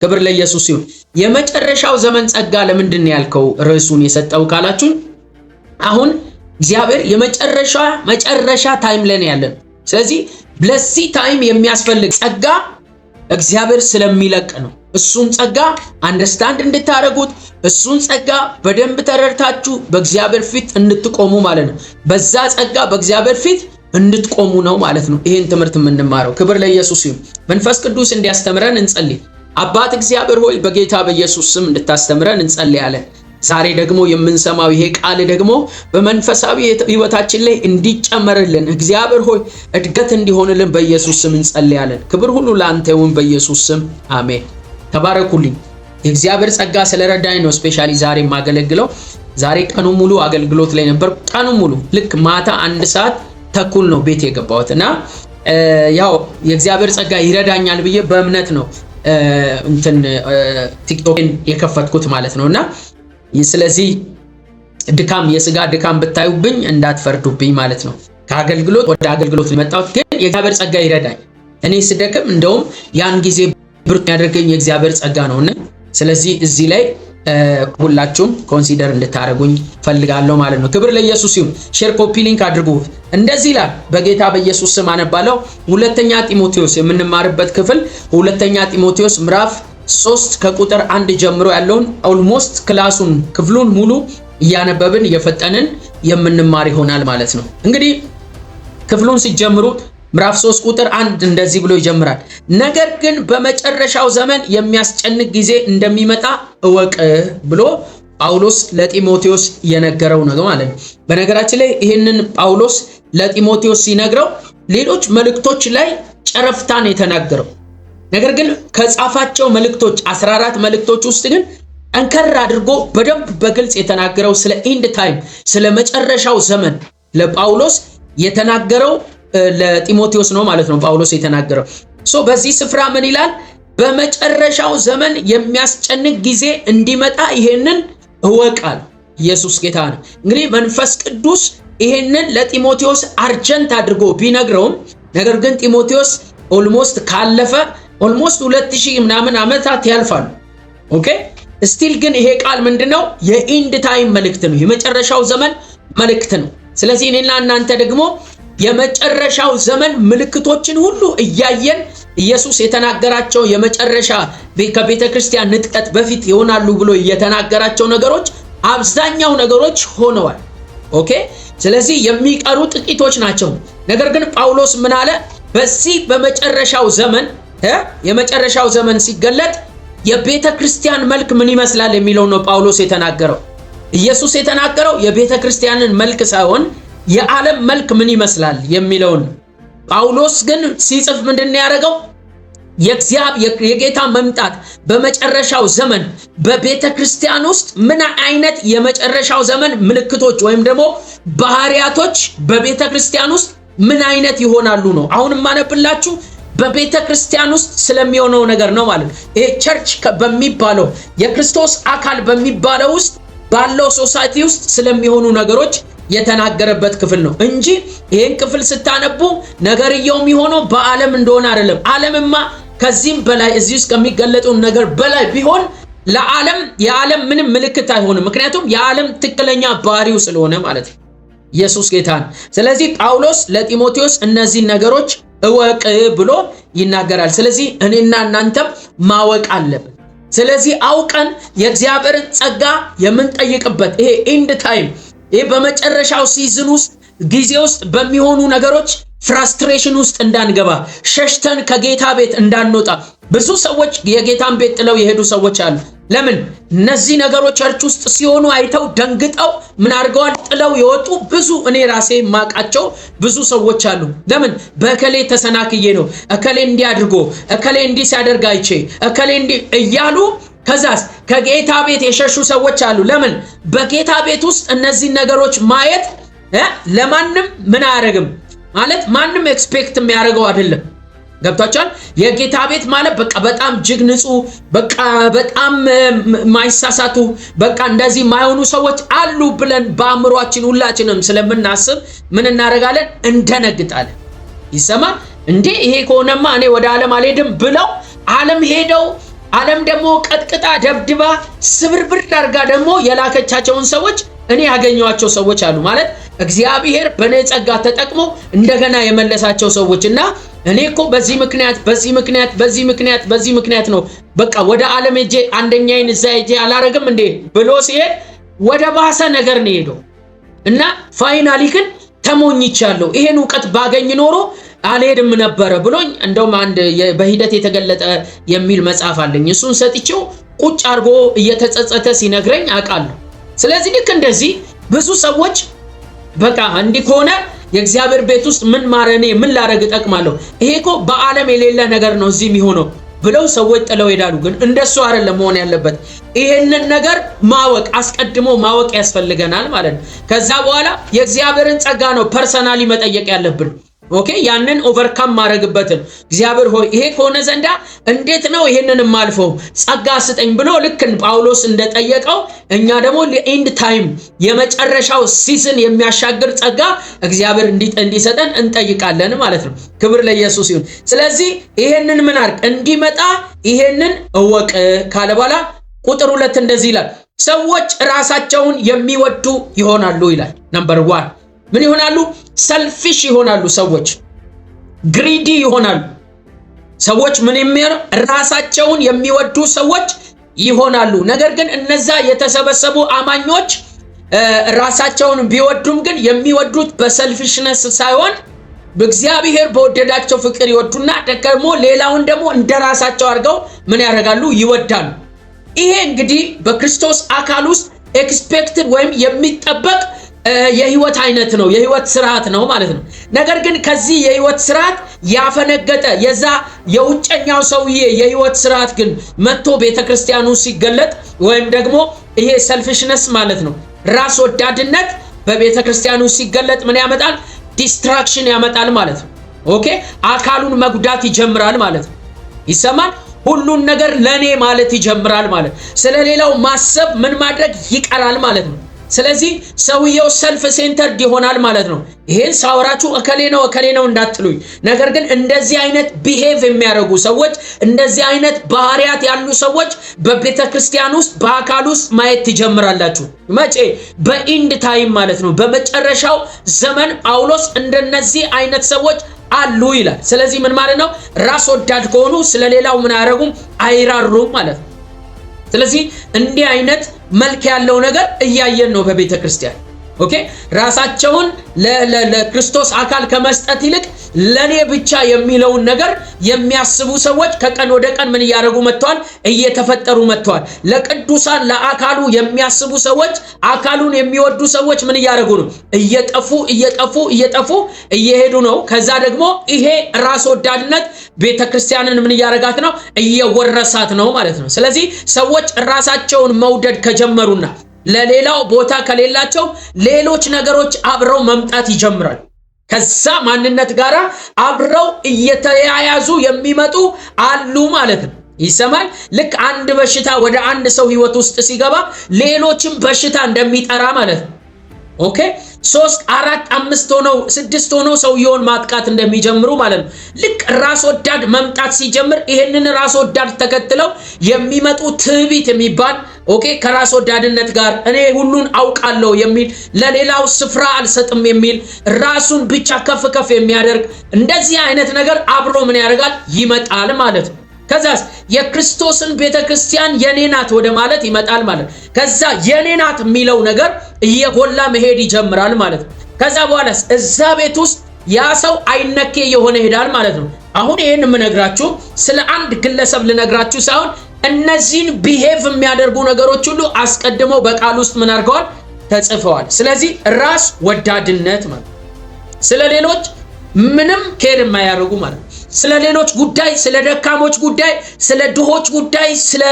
ክብር ለኢየሱስ ይሁን። የመጨረሻው ዘመን ጸጋ ለምንድን ነው ያልከው ርዕሱን የሰጠው ካላችሁኝ፣ አሁን እግዚአብሔር የመጨረሻ መጨረሻ time ላይ ነው ያለን። ስለዚህ ለዚህ time የሚያስፈልግ ጸጋ እግዚአብሔር ስለሚለቅ ነው። እሱን ጸጋ understand እንድታደርጉት፣ እሱን ጸጋ በደንብ ተረድታችሁ በእግዚአብሔር ፊት እንድትቆሙ ማለት ነው። በዛ ጸጋ በእግዚአብሔር ፊት እንድትቆሙ ነው ማለት ነው ይህን ትምህርት የምንማረው። ክብር ለኢየሱስ ይሁን። መንፈስ ቅዱስ እንዲያስተምረን እንጸልይ። አባት እግዚአብሔር ሆይ፣ በጌታ በኢየሱስ ስም እንድታስተምረን እንጸልያለን። ዛሬ ደግሞ የምንሰማው ይሄ ቃል ደግሞ በመንፈሳዊ ሕይወታችን ላይ እንዲጨመርልን፣ እግዚአብሔር ሆይ፣ እድገት እንዲሆንልን በኢየሱስ ስም እንጸልያለን። ክብር ሁሉ ለአንተ ይሁን፣ በኢየሱስ ስም አሜን። ተባረኩልኝ። የእግዚአብሔር ጸጋ ስለረዳኝ ነው specially ዛሬ የማገለግለው። ዛሬ ቀኑ ሙሉ አገልግሎት ላይ ነበር። ቀኑ ሙሉ ልክ ማታ 1 ሰዓት ተኩል ነው ቤት የገባሁት እና ያው የእግዚአብሔር ጸጋ ይረዳኛል ብዬ በእምነት ነው እንትን ቲክቶክን የከፈትኩት ማለት ነው። እና ስለዚህ ድካም፣ የስጋ ድካም ብታዩብኝ እንዳትፈርዱብኝ ማለት ነው። ከአገልግሎት ወደ አገልግሎት የመጣሁት ግን የእግዚአብሔር ጸጋ ይረዳኝ። እኔ ስደክም እንደውም ያን ጊዜ ብርቱ የሚያደርገኝ የእግዚአብሔር ጸጋ ነውና ስለዚህ እዚህ ላይ ሁላችሁም consider እንድታደርጉኝ ፈልጋለሁ ማለት ነው። ክብር ለኢየሱስ ይሁን። Share፣ copy link አድርጉ። እንደዚህ ይላል፣ በጌታ በኢየሱስ ስም አነባለሁ። ሁለተኛ ጢሞቴዎስ የምንማርበት ክፍል፣ ሁለተኛ ጢሞቴዎስ ምዕራፍ 3 ከቁጥር 1 ጀምሮ ያለውን almost class ኡን ክፍሉን ሙሉ እያነበብን እየፈጠንን የምንማር ይሆናል ማለት ነው። እንግዲህ ክፍሉን ሲጀምሩ ምዕራፍ 3 ቁጥር 1 እንደዚህ ብሎ ይጀምራል። ነገር ግን በመጨረሻው ዘመን የሚያስጨንቅ ጊዜ እንደሚመጣ እወቅ ብሎ ጳውሎስ ለጢሞቴዎስ የነገረው ነው ማለት ነው። በነገራችን ላይ ይህንን ጳውሎስ ለጢሞቴዎስ ሲነግረው ሌሎች መልእክቶች ላይ ጨረፍታን የተናገረው፣ ነገር ግን ከጻፋቸው መልእክቶች 14 መልእክቶች ውስጥ ግን ጠንከር አድርጎ በደንብ በግልጽ የተናገረው ስለ end time፣ ስለ መጨረሻው ዘመን ለጳውሎስ የተናገረው ለጢሞቴዎስ ነው ማለት ነው። ጳውሎስ የተናገረው so በዚህ ስፍራ ምን ይላል? በመጨረሻው ዘመን የሚያስጨንቅ ጊዜ እንዲመጣ ይሄንን እወቅ አለ። ኢየሱስ ጌታ ነው። እንግዲህ መንፈስ ቅዱስ ይሄንን ለጢሞቴዎስ urgent አድርጎ ቢነግረውም ነገር ግን ጢሞቴዎስ almost ካለፈ almost 2000 ምናምን ዓመታት ያልፋሉ። Okay, still ግን ይሄ ቃል ምንድነው? የ end time መልእክት ነው። የመጨረሻው ዘመን መልእክት ነው። ስለዚህ እኔና እናንተ ደግሞ የመጨረሻው ዘመን ምልክቶችን ሁሉ እያየን፣ ኢየሱስ የተናገራቸው የመጨረሻ ከቤተ ክርስቲያን ንጥቀት በፊት ይሆናሉ ብሎ የተናገራቸው ነገሮች አብዛኛው ነገሮች ሆነዋል። Okay፣ ስለዚህ የሚቀሩ ጥቂቶች ናቸው። ነገር ግን ጳውሎስ ምን አለ? በዚህ በመጨረሻው ዘመን፣ የመጨረሻው ዘመን ሲገለጥ የቤተ ክርስቲያን መልክ ምን ይመስላል የሚለው ነው ጳውሎስ የተናገረው። ኢየሱስ የተናገረው የቤተ ክርስቲያንን መልክ ሳይሆን የዓለም መልክ ምን ይመስላል የሚለውን። ጳውሎስ ግን ሲጽፍ ምንድን ነው ያደረገው? የእግዚአብሔር የጌታ መምጣት በመጨረሻው ዘመን በቤተ ክርስቲያን ውስጥ ምን አይነት የመጨረሻው ዘመን ምልክቶች ወይም ደግሞ ባህሪያቶች በቤተ ክርስቲያን ውስጥ ምን አይነት ይሆናሉ ነው። አሁን የማነብላችሁ በቤተ ክርስቲያን ውስጥ ስለሚሆነው ነገር ነው ማለት ነው። ይሄ church በሚባለው፣ የክርስቶስ አካል በሚባለው ውስጥ ባለው society ውስጥ ስለሚሆኑ ነገሮች የተናገረበት ክፍል ነው እንጂ ይህን ክፍል ስታነቡ ነገርየው የሚሆነው በዓለም እንደሆነ አይደለም። ዓለምማ ከዚህም በላይ፣ እዚህ ውስጥ ከሚገለጠው ነገር በላይ ቢሆን ለዓለም የዓለም ምንም ምልክት አይሆንም። ምክንያቱም የዓለም ትክክለኛ ባህሪው ስለሆነ ማለት ነው። ኢየሱስ ጌታ ነው። ስለዚህ ጳውሎስ ለጢሞቴዎስ እነዚህን ነገሮች እወቅ ብሎ ይናገራል። ስለዚህ እኔና እናንተም ማወቅ አለብን። ስለዚህ አውቀን የእግዚአብሔርን ጸጋ የምንጠይቅበት ይሄ end time፣ ይሄ በመጨረሻው season ውስጥ፣ ጊዜ ውስጥ በሚሆኑ ነገሮች frustration ውስጥ እንዳንገባ፣ ሸሽተን ከጌታ ቤት እንዳንወጣ። ብዙ ሰዎች የጌታን ቤት ጥለው የሄዱ ሰዎች አሉ። ለምን? እነዚህ ነገሮች church ውስጥ ሲሆኑ አይተው ደንግጠው ምን አድርገዋል? ጥለው የወጡ ብዙ፣ እኔ ራሴ ማቃቸው ብዙ ሰዎች አሉ። ለምን? በእከሌ ተሰናክዬ ነው፣ እከሌ እንዲህ አድርጎ፣ እከሌ እንዲህ ሲያደርግ አይቼ፣ እከሌ እንዲህ እያሉ ከዛስ ከጌታ ቤት የሸሹ ሰዎች አሉ። ለምን? በጌታ ቤት ውስጥ እነዚህን ነገሮች ማየት ለማንም ምን አያደርግም ማለት ማንም expect የሚያደርገው አይደለም። ገብቷችኋል? የጌታ ቤት ማለት በቃ በጣም እጅግ ንጹህ፣ በቃ በጣም ማይሳሳቱ፣ በቃ እንደዚህ የማይሆኑ ሰዎች አሉ ብለን በአእምሯችን ሁላችንም ስለምናስብ ምን እናደርጋለን? እንደነግጣለን። ይሰማል እንዴ? ይሄ ከሆነማ እኔ ወደ ዓለም አልሄድም ብለው ዓለም ሄደው ዓለም ደግሞ ቀጥቅጣ ደብድባ ስብርብር አድርጋ ደግሞ የላከቻቸውን ሰዎች እኔ ያገኘኋቸው ሰዎች አሉ። ማለት እግዚአብሔር በእኔ ጸጋ ተጠቅሞ እንደገና የመለሳቸው ሰዎች እና እኔ እኮ በዚህ ምክንያት፣ በዚህ ምክንያት፣ በዚህ ምክንያት፣ በዚህ ምክንያት ነው በቃ ወደ ዓለም ሄጄ አንደኛዬን እዛ ሄጄ አላረግም እንዴ ብሎ ሲሄድ ወደ ባሰ ነገር ነው የሄደው። እና finally ግን ተሞኝቻለሁ፣ ይሄን እውቀት ባገኝ ኖሮ አልሄድም ነበረ ብሎኝ፣ እንደውም አንድ በሂደት የተገለጠ የሚል መጽሐፍ አለኝ። እሱን ሰጥቼው ቁጭ አድርጎ እየተጸጸተ ሲነግረኝ አውቃለሁ። ስለዚህ ልክ እንደዚህ ብዙ ሰዎች በቃ እንዲህ ከሆነ የእግዚአብሔር ቤት ውስጥ ምን ማረኔ ምን ላረግ እጠቅማለሁ? ይሄ እኮ በዓለም የሌለ ነገር ነው እዚህ የሚሆነው ብለው ሰዎች ጥለው ይሄዳሉ። ግን እንደሱ አይደለም መሆን ያለበት። ይሄንን ነገር ማወቅ፣ አስቀድሞ ማወቅ ያስፈልገናል ማለት ነው። ከዛ በኋላ የእግዚአብሔርን ጸጋ ነው personally መጠየቅ ያለብን። Okay፣ ያንን overcome ማድረግበትን፣ እግዚአብሔር ሆይ ይሄ ከሆነ ዘንዳ እንዴት ነው ይሄንን የማልፈው? ጸጋ ስጠኝ ብሎ ልክ ጳውሎስ እንደጠየቀው እኛ ደግሞ ለ end time የመጨረሻው season የሚያሻግር ጸጋ እግዚአብሔር እንዲሰጠን እንጠይቃለን ማለት ነው። ክብር ለኢየሱስ ይሁን። ስለዚህ ይሄንን ምን አድርግ እንዲመጣ ይሄንን እወቅ ካለ በኋላ ቁጥር 2 እንደዚህ ይላል፣ ሰዎች ራሳቸውን የሚወዱ ይሆናሉ ይላል። Number 1 ምን ይሆናሉ? Selfish ይሆናሉ። ሰዎች greedy ይሆናሉ። ሰዎች ምን የሚሆኑ? ራሳቸውን የሚወዱ ሰዎች ይሆናሉ። ነገር ግን እነዛ የተሰበሰቡ አማኞች ራሳቸውን ቢወዱም ግን የሚወዱት በ selfishness ሳይሆን በእግዚአብሔር በወደዳቸው ፍቅር ይወዱና ደግሞ ሌላውን ደግሞ እንደ ራሳቸው አድርገው ምን ያደርጋሉ? ይወዳሉ። ይሄ እንግዲህ በክርስቶስ አካል ውስጥ expected ወይም የሚጠበቅ የህይወት አይነት ነው፣ የህይወት ስርዓት ነው ማለት ነው። ነገር ግን ከዚህ የህይወት ስርዓት ያፈነገጠ የዛ የውጨኛው ሰውዬ የህይወት ስርዓት ግን መጥቶ ቤተክርስቲያኑ ሲገለጥ ወይም ደግሞ ይሄ selfishness ማለት ነው፣ ራስ ወዳድነት በቤተክርስቲያኑ ሲገለጥ ምን ያመጣል? Destruction ያመጣል ማለት ነው። Okay፣ አካሉን መጉዳት ይጀምራል ማለት ነው። ይሰማል። ሁሉን ነገር ለኔ ማለት ይጀምራል ማለት፣ ስለሌላው ማሰብ ምን ማድረግ ይቀራል ማለት ነው። ስለዚህ ሰውየው self centered ይሆናል ማለት ነው። ይሄን ሳወራችሁ እከሌ ነው እከሌ ነው እንዳትሉኝ። ነገር ግን እንደዚህ አይነት behave የሚያደርጉ ሰዎች፣ እንደዚህ አይነት ባህሪያት ያሉ ሰዎች በቤተ ክርስቲያን ውስጥ በአካል ውስጥ ማየት ትጀምራላችሁ። መቼ? በ end time ማለት ነው። በመጨረሻው ዘመን ጳውሎስ እንደነዚህ አይነት ሰዎች አሉ ይላል። ስለዚህ ምን ማለት ነው? ራስ ወዳድ ከሆኑ ስለሌላው ምን አያደርጉም? አይራሩም ማለት ነው። ስለዚህ እንዲህ አይነት መልክ ያለው ነገር እያየን ነው በቤተ ክርስቲያን። Okay፣ ራሳቸውን ለክርስቶስ አካል ከመስጠት ይልቅ ለኔ ብቻ የሚለውን ነገር የሚያስቡ ሰዎች ከቀን ወደ ቀን ምን እያደረጉ መጥተዋል? እየተፈጠሩ መጥተዋል። ለቅዱሳን ለአካሉ የሚያስቡ ሰዎች፣ አካሉን የሚወዱ ሰዎች ምን እያደረጉ ነው? እየጠፉ እየጠፉ እየጠፉ እየሄዱ ነው። ከዛ ደግሞ ይሄ ራስ ወዳድነት ቤተክርስቲያንን ምን እያደረጋት ነው? እየወረሳት ነው ማለት ነው። ስለዚህ ሰዎች ራሳቸውን መውደድ ከጀመሩና ለሌላው ቦታ ከሌላቸው ሌሎች ነገሮች አብረው መምጣት ይጀምራል። ከዛ ማንነት ጋር አብረው እየተያያዙ የሚመጡ አሉ ማለት ነው። ይሰማል። ልክ አንድ በሽታ ወደ አንድ ሰው ህይወት ውስጥ ሲገባ ሌሎችም በሽታ እንደሚጠራ ማለት ነው። Okay፣ ሶስት፣ አራት፣ አምስት ሆነው፣ ስድስት ሆነው ሰውየውን ማጥቃት እንደሚጀምሩ ማለት ነው። ልክ ራስ ወዳድ መምጣት ሲጀምር ይሄንን ራስ ወዳድ ተከትለው የሚመጡ ትዕቢት የሚባል፣ okay፣ ከራስ ወዳድነት ጋር እኔ ሁሉን አውቃለሁ የሚል፣ ለሌላው ስፍራ አልሰጥም የሚል፣ ራሱን ብቻ ከፍ ከፍ የሚያደርግ እንደዚህ አይነት ነገር አብሮ ምን ያደርጋል? ይመጣል ማለት ነው። ከዛስ የክርስቶስን ቤተ ክርስቲያን የኔ ናት ወደ ማለት ይመጣል ማለት ነው። ከዛ የኔ ናት የሚለው ነገር እየጎላ መሄድ ይጀምራል ማለት ነው። ከዛ በኋላስ እዛ ቤት ውስጥ ያ ሰው አይነኬ እየሆነ ይሄዳል ማለት ነው። አሁን ይሄን የምነግራችሁ ስለ አንድ ግለሰብ ልነግራችሁ ሳይሆን እነዚህን behave የሚያደርጉ ነገሮች ሁሉ አስቀድመው በቃል ውስጥ ምን አድርገዋል? ተጽፈዋል። ስለዚህ ራስ ወዳድነት ማለት ስለ ሌሎች ምንም care የማያደርጉ ማለት ነው። ስለ ሌሎች ጉዳይ፣ ስለ ደካሞች ጉዳይ፣ ስለ ድሆች ጉዳይ፣ ስለ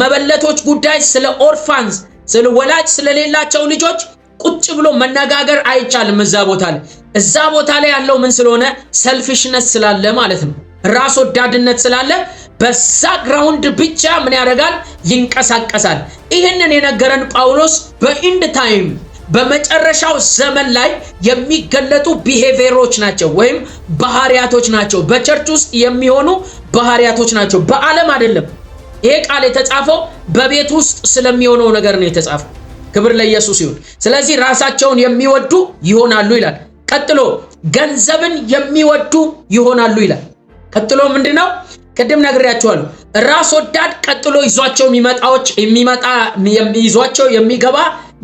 መበለቶች ጉዳይ፣ ስለ orphans፣ ስለ ወላጅ ስለሌላቸው ልጆች ቁጭ ብሎ መነጋገር አይቻልም እዛ ቦታ ላይ። እዛ ቦታ ላይ ያለው ምን ስለሆነ? Selfishness ስላለ ማለት ነው። ራስ ወዳድነት ስላለ በዛ ground ብቻ ምን ያደርጋል? ይንቀሳቀሳል። ይህንን የነገረን ጳውሎስ በ end time በመጨረሻው ዘመን ላይ የሚገለጡ behavior ኦች ናቸው ወይም ባህሪያቶች ናቸው። በ church ውስጥ የሚሆኑ ባህሪያቶች ናቸው። በዓለም አይደለም። ይሄ ቃል የተጻፈው በቤት ውስጥ ስለሚሆነው ነገር ነው የተጻፈው። ክብር ለኢየሱስ ይሁን። ስለዚህ ራሳቸውን የሚወዱ ይሆናሉ ይላል። ቀጥሎ ገንዘብን የሚወዱ ይሆናሉ ይላል። ቀጥሎ ምንድነው? ቅድም ነግሬያችኋለሁ። ራስ ወዳድ ቀጥሎ ይዟቸው የሚመጣዎች የሚመጣ ይዟቸው የሚገባ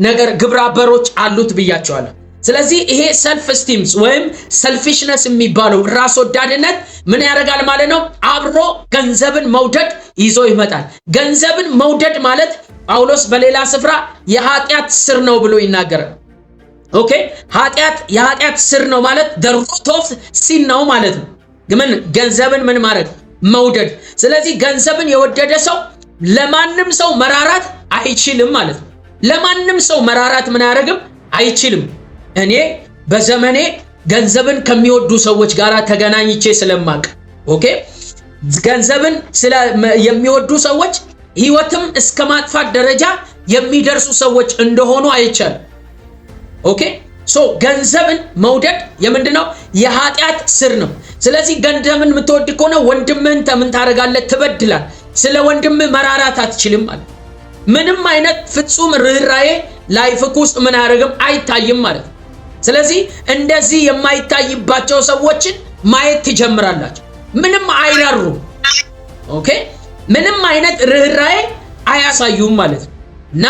ነገር ግብረ አበሮች አሉት ብያቸዋለሁ። ስለዚህ ይሄ self esteem ወይም selfishness የሚባለው ራስ ወዳድነት ምን ያደርጋል ማለት ነው? አብሮ ገንዘብን መውደድ ይዞ ይመጣል። ገንዘብን መውደድ ማለት ጳውሎስ በሌላ ስፍራ የኃጢአት ስር ነው ብሎ ይናገራል። Okay፣ ኃጢአት የኃጢአት ስር ነው ማለት the root of sin ነው ማለት ነው። ምን ገንዘብን ምን ማድረግ? መውደድ። ስለዚህ ገንዘብን የወደደ ሰው ለማንም ሰው መራራት አይችልም ማለት ነው። ለማንም ሰው መራራት ምን አያደርግም? አይችልም። እኔ በዘመኔ ገንዘብን ከሚወዱ ሰዎች ጋር ተገናኝቼ ስለማቅ፣ okay፣ ገንዘብን የሚወዱ ሰዎች ህይወትም እስከ ማጥፋት ደረጃ የሚደርሱ ሰዎች እንደሆኑ አይቻለሁ። Okay, so ገንዘብን መውደድ የምንድነው? የኃጢአት ስር ነው። ስለዚህ ገንዘብን የምትወድ ከሆነ ወንድምህን ምን ታደርጋለህ? ትበድላለህ። ስለ ወንድምህ መራራት አትችልም ማለት፣ ምንም አይነት ፍጹም ርኅራዬ life ክ ውስጥ ምን አያደርግም? አይታይም ማለት ነው። ስለዚህ እንደዚህ የማይታይባቸው ሰዎችን ማየት ትጀምራላችሁ። ምንም አይራሩም። Okay፣ ምንም አይነት ርኅራዬ አያሳዩም ማለት ነው። እና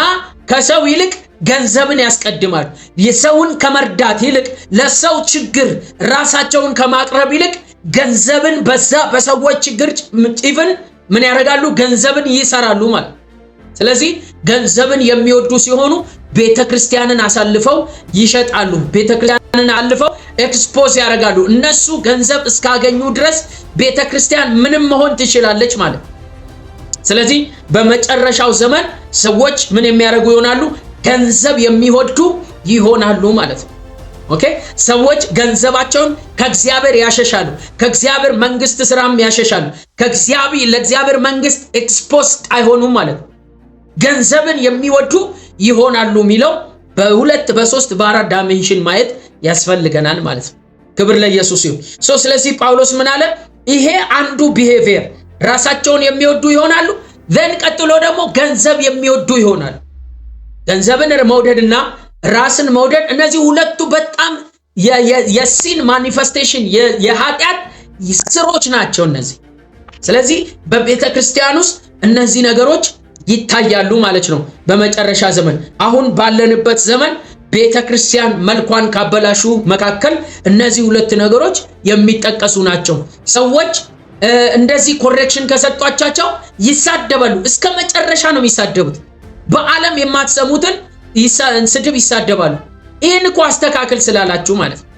ከሰው ይልቅ ገንዘብን ያስቀድማሉ። የሰውን ከመርዳት ይልቅ፣ ለሰው ችግር ራሳቸውን ከማቅረብ ይልቅ ገንዘብን በዛ በሰዎች ችግር even ምን ያደርጋሉ? ገንዘብን ይሰራሉ ማለት። ስለዚህ ገንዘብን የሚወዱ ሲሆኑ ቤተ ክርስቲያንን አሳልፈው ይሸጣሉ። ቤተ ክርስቲያንን አልፈው expose ያደርጋሉ። እነሱ ገንዘብ እስካገኙ ድረስ ቤተ ክርስቲያን ምንም መሆን ትችላለች ማለት። ስለዚህ በመጨረሻው ዘመን ሰዎች ምን የሚያደርጉ ይሆናሉ? ገንዘብ የሚወዱ ይሆናሉ ማለት ነው። Okay፣ ሰዎች ገንዘባቸውን ከእግዚአብሔር ያሸሻሉ፣ ከእግዚአብሔር መንግስት ስራም ያሸሻሉ። ከእግዚአብሔር ለእግዚአብሔር መንግስት exposed አይሆኑም ማለት ነው። ገንዘብን የሚወዱ ይሆናሉ የሚለው በሁለት፣ በሶስት፣ በአራት dimension ማየት ያስፈልገናል ማለት ነው። ክብር ለኢየሱስ ይሁን። So ስለዚህ ጳውሎስ ምን አለ? ይሄ አንዱ behavior ራሳቸውን የሚወዱ ይሆናሉ። Then ቀጥሎ ደግሞ ገንዘብ የሚወዱ ይሆናሉ። ገንዘብን መውደድና ራስን መውደድ፣ እነዚህ ሁለቱ በጣም የ sin manifestation፣ የኃጢአት ስሮች ናቸው እነዚህ። ስለዚህ በቤተ ክርስቲያን ውስጥ እነዚህ ነገሮች ይታያሉ ማለት ነው። በመጨረሻ ዘመን፣ አሁን ባለንበት ዘመን ቤተ ክርስቲያን መልኳን ካበላሹ መካከል እነዚህ ሁለት ነገሮች የሚጠቀሱ ናቸው። ሰዎች እንደዚህ correction ከሰጧቸው ይሳደባሉ። እስከ መጨረሻ ነው የሚሳደቡት። በዓለም የማትሰሙትን ስድብ ይሳደባሉ። ይህን እኮ አስተካክል ስላላችሁ ማለት ነው።